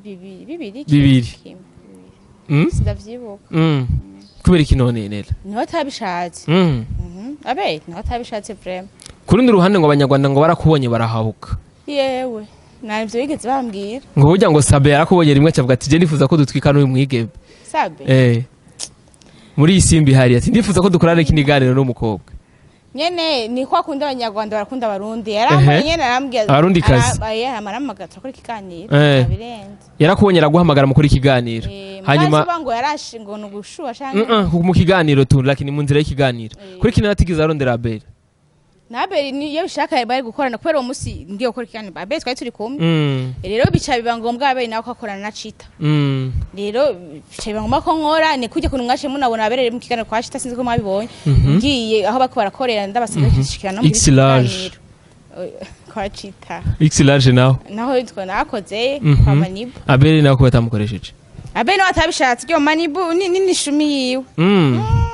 B: Bibiri, bibiri.
A: Bibiri.
B: Kimwe. Sindavyibuka.
A: Kubera iki none, Nera?
B: Niho atabishatse. Abe niho atabishatse vraiment.
A: Ku rundi ruhande ngo abanyarwanda ngo barakubonye barahabuka.
B: Yewe, ntabyo bigeze bambwira.
A: Ngo burya ngo Sabe yarakubonye rimwe acavuga ati: "Je nifuza ko dutwika n'uyu mwigeme."
B: Sabe?
A: Eh, muri iyi simbi hari ati: "Ndifuza ko dukorana ikindi kiganiro n'umukobwa."
B: Nyene ni ko akunda abanyarwanda, barakunda abarundi, yarambaye nyene arambwira.
A: Abarundikazi.
B: Arampamagara turakora ikiganiro. Abirenze.
A: Yarakubonye araguhamagara mukora ikiganiro.
B: Hanyuma
A: Hanyuma
B: ngo yarashe ngo ni ugushuha canke
A: mu kiganiro tu, lakini mu nzira y'ikiganiro. Kuri kino natigeze arondera Abel.
B: Na Abeli iyo bishaka bari gukorana, kubera uwo munsi ngiye gukora ikiganiro Abeli twari turi kumwe. Rero bica biba ngombwa Abeli nawe ko akorana na Chita. Rero bica biba ngombwa ko nkora ni kujya kuntu mwaje munabona Abeli mu kiganiro kwa Chita, sinzi ko mwabibonye. Ngiye aho bako barakorera ndabasabye kwishikira no muri
A: X large.
B: kiganiro kwa Chita.
A: X large nawe.
B: Naho yitwa nakoze kwa Manibu.
A: Abel nawe ko batamukoresheje?
B: Abeli nawe atabishatse, ryo Manibu ni nishumi yiwe.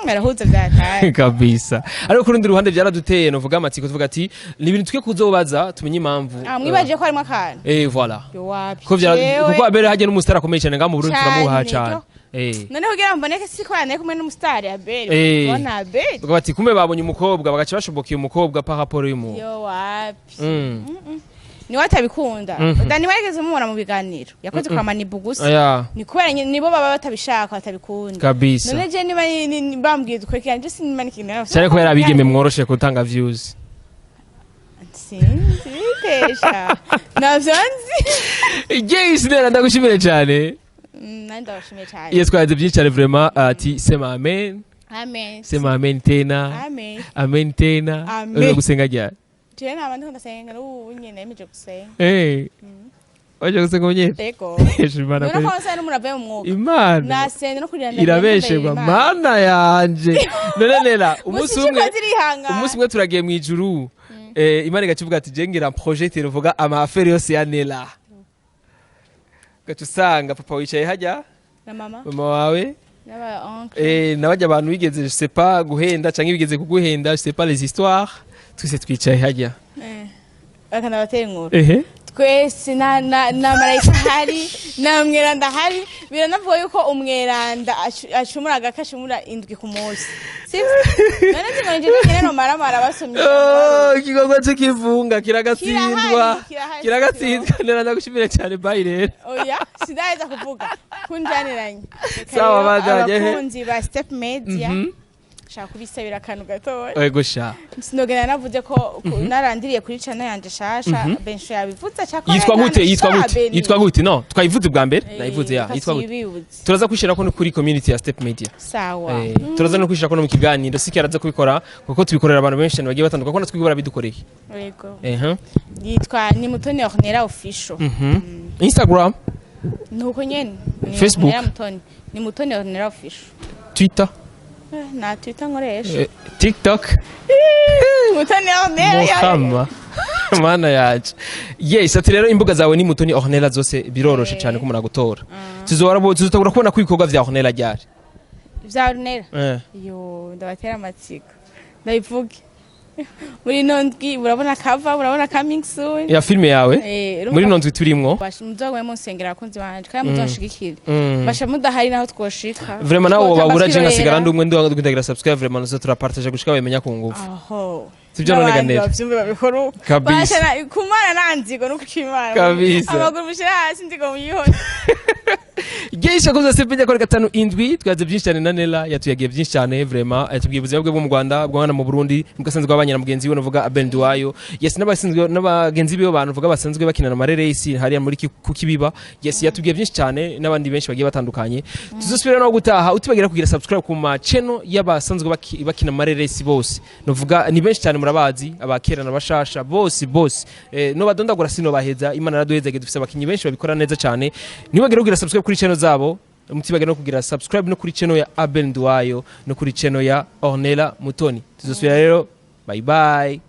B: Barahuza vyataye.
A: Kabisa, ariko ku rundi ruhande byaraduteye novuga amatsiko, tuvuga ati ni ibintu twe kuzobaza tumenye impamvu.
B: Ah, mwibaje ko harimo akantu?
A: Eh, voilà.
B: Yo, wapi.
A: Ko byara
B: Jewe-
A: kuko Abel hajya n'umustar akomeye cyane ngaha mu Burundi,
B: Cane,
A: turamuha cyane.
B: yo. Noneho kugira ngo mboneke siko yanaye kumwe n'umusitari Abeli. Ubona Abeli.
A: Tuvuga bati kumbe babonye umukobwa bagaca bashoboka umukobwa par rapport y'umuntu.
B: Yo, wapi. Niwe atabikunda. Dani warigeze mumubona mu biganiro yakoze kwa Manibu gusa.
A: Aya.
B: Ni kubera nibo baba batabishaka, batabikunda.
A: Kabisa.
B: None je niba bambwiye dukore ikiganiro, je sinima n'ikintu.
A: Cyane kubera abigeme mworoshe gutanga views.
B: Sinzi bitesha, navyo nzi.
A: Yes, Nera, ndagushimire cyane.
B: Nandi ndabashimiye cyane.
A: Yes, twaze byinshi cyane vraiment, ati sema amen.
B: Amen.
A: Sema amen tena.
B: Amen.
A: Amen tena.
B: Amen.
A: Uri gusenga ryari?
B: Je naba ndiko ndasenga n'ubu nyene nemeje gusenga.
A: Eh, waje gusenga unyene?
B: Ego.
A: Imana
B: None ko nsa n'umuntu avuye mu mwuka.
A: Imana
B: Nasenze no kurira.
A: Irabesherwa, mana yanje. None Nera, umunsi umwe
B: zirihangana.
A: Umunsi umwe turagiye mu ijuru, Imana igaca ati: "Je ngira projet uvuga ama affaire yose ya Nera." Ugaca usanga papa wicaye hajya,
B: na mama,
A: mama wawe,
B: n'aba oncle.
A: N'abajya abantu bigeze, je sais pas, guhenda canke bigeze kuguhenda, je sais pas les histoires, twese twicaye hajya.
B: Bakanabatera inkuru.
A: Ehe.
B: Twese na marayika ahari, na mweranda ahari. Biranavuga yuko umweranda acumura agaka, acumura indwi ku munsi, sivyo? None nzi ngo nje nyene nomaramara basomye.
A: Oh, igikorwa c'ikivunga kiragatsindwa.
B: Kirahari, kirahari.
A: Kiragatsindwa. Nera, ndagushimire cyane, bye rero.
B: Oya, sindaheza kuvuga kunjaniranye. Reka
A: Sawa,
B: rero,
A: bajanye, he.
B: abakunzi ba Step Media, shaka kubisabira akantu gatoya.
A: Ego sha.
B: Sinogenda navuze ko narandiriye kuri channel yanje shasha, benshi yabivuze cyakora.
A: Yitwa gute? Yitwa gute? Yitwa gute? No twayivuze bwa mbere, nayivuze ya. Yitwa gute?
B: Yitwa.
A: Turaza kwishira ko no kuri community ya Step Media.
B: Sawa.
A: Turaza no kwishira ko no mu kiganiro siki araza kubikora, kuko tubikorera abantu benshi cyane bagiye batandukanye, kuko natwe barabidukoreye.
B: Yego.
A: Ehe.
B: Yitwa ni Mutoni Ornella Official.
A: Instagram?
B: Nuko nyene ni
A: Facebook?
B: Ornella Mutoni, ni Mutoni Ornella Official.
A: Twitter?
B: Na Twitter nkoresha.
A: TikTok?
B: Mutoni Ornella.
A: Muhama mana yaje. Yes, ati rero imbuga zawe ni Mutoni Ornella zose, biroroshe cyane ko umuntu agutora. Tuzora tuzotangura kubona ko ibikorwa vya Ornella ryari?
B: Vya Ornella?
A: Eh.
B: Yo, ndabatera amatsiko, ndabivuge muri ino ndwi urabona cover, urabona coming soon.
A: Ya filme yawe?
B: Eh.
A: Muri ino ndwi turimwo.
B: Muzogume munsengera abakunzi banje, kandi muzonshigikire. Basha mudahari naho twoshika.
A: Vraiment nawe
B: Twotamba
A: wabura, je
B: twirorera.
A: ngasigara ndi umwe ndagira subscribe, vraiment nuzo turapartage gushika bamenya ku ngufu.
B: Aho.
A: Sibyo none?
B: N'abandi
A: Ganera.
B: bavyumve babikora uko.
A: Kabisa.
B: Basha kumana nanzigo nuko imana.
A: Kabisa.
B: Amaguru mushira hasi, nzigo muyihone.
A: Geisha kuza sepe kuri gatanu indwi, twaze byinshi cyane na Nella, yatuyagiye byinshi cyane vraiment, yatubwiye ubuzima bwe bwo mu Rwanda, bwo hano mu Burundi, mugasanzwe babanye na mugenzi we navuga Abel Nduwayo, yes, n'abasanzwe n'abagenzi biwe, bantu vuga basanzwe bakinana amareresi hariya muri ku Kibiba. Yes, yatubwiye byinshi cyane n'abandi benshi bagiye batandukanye. Tuzosubira no gutaha, utibagira kugira subscribe ku ma channel y'abasanzwe bakina amareresi bose, novuga ni benshi cyane, murabazi, abakera n'abashasha bose bose, no badondagura sino baheza. Imana yaraduhezage, dufise abakinyi benshi babikora neza cyane. Ntibagire kugira subscribe kuri channel zabo, mutibagire no kugira subscribe no kuri channel ya Abel Nduwayo no kuri channel ya Ornella Mutoni. Tuzosubira rero, bye bye.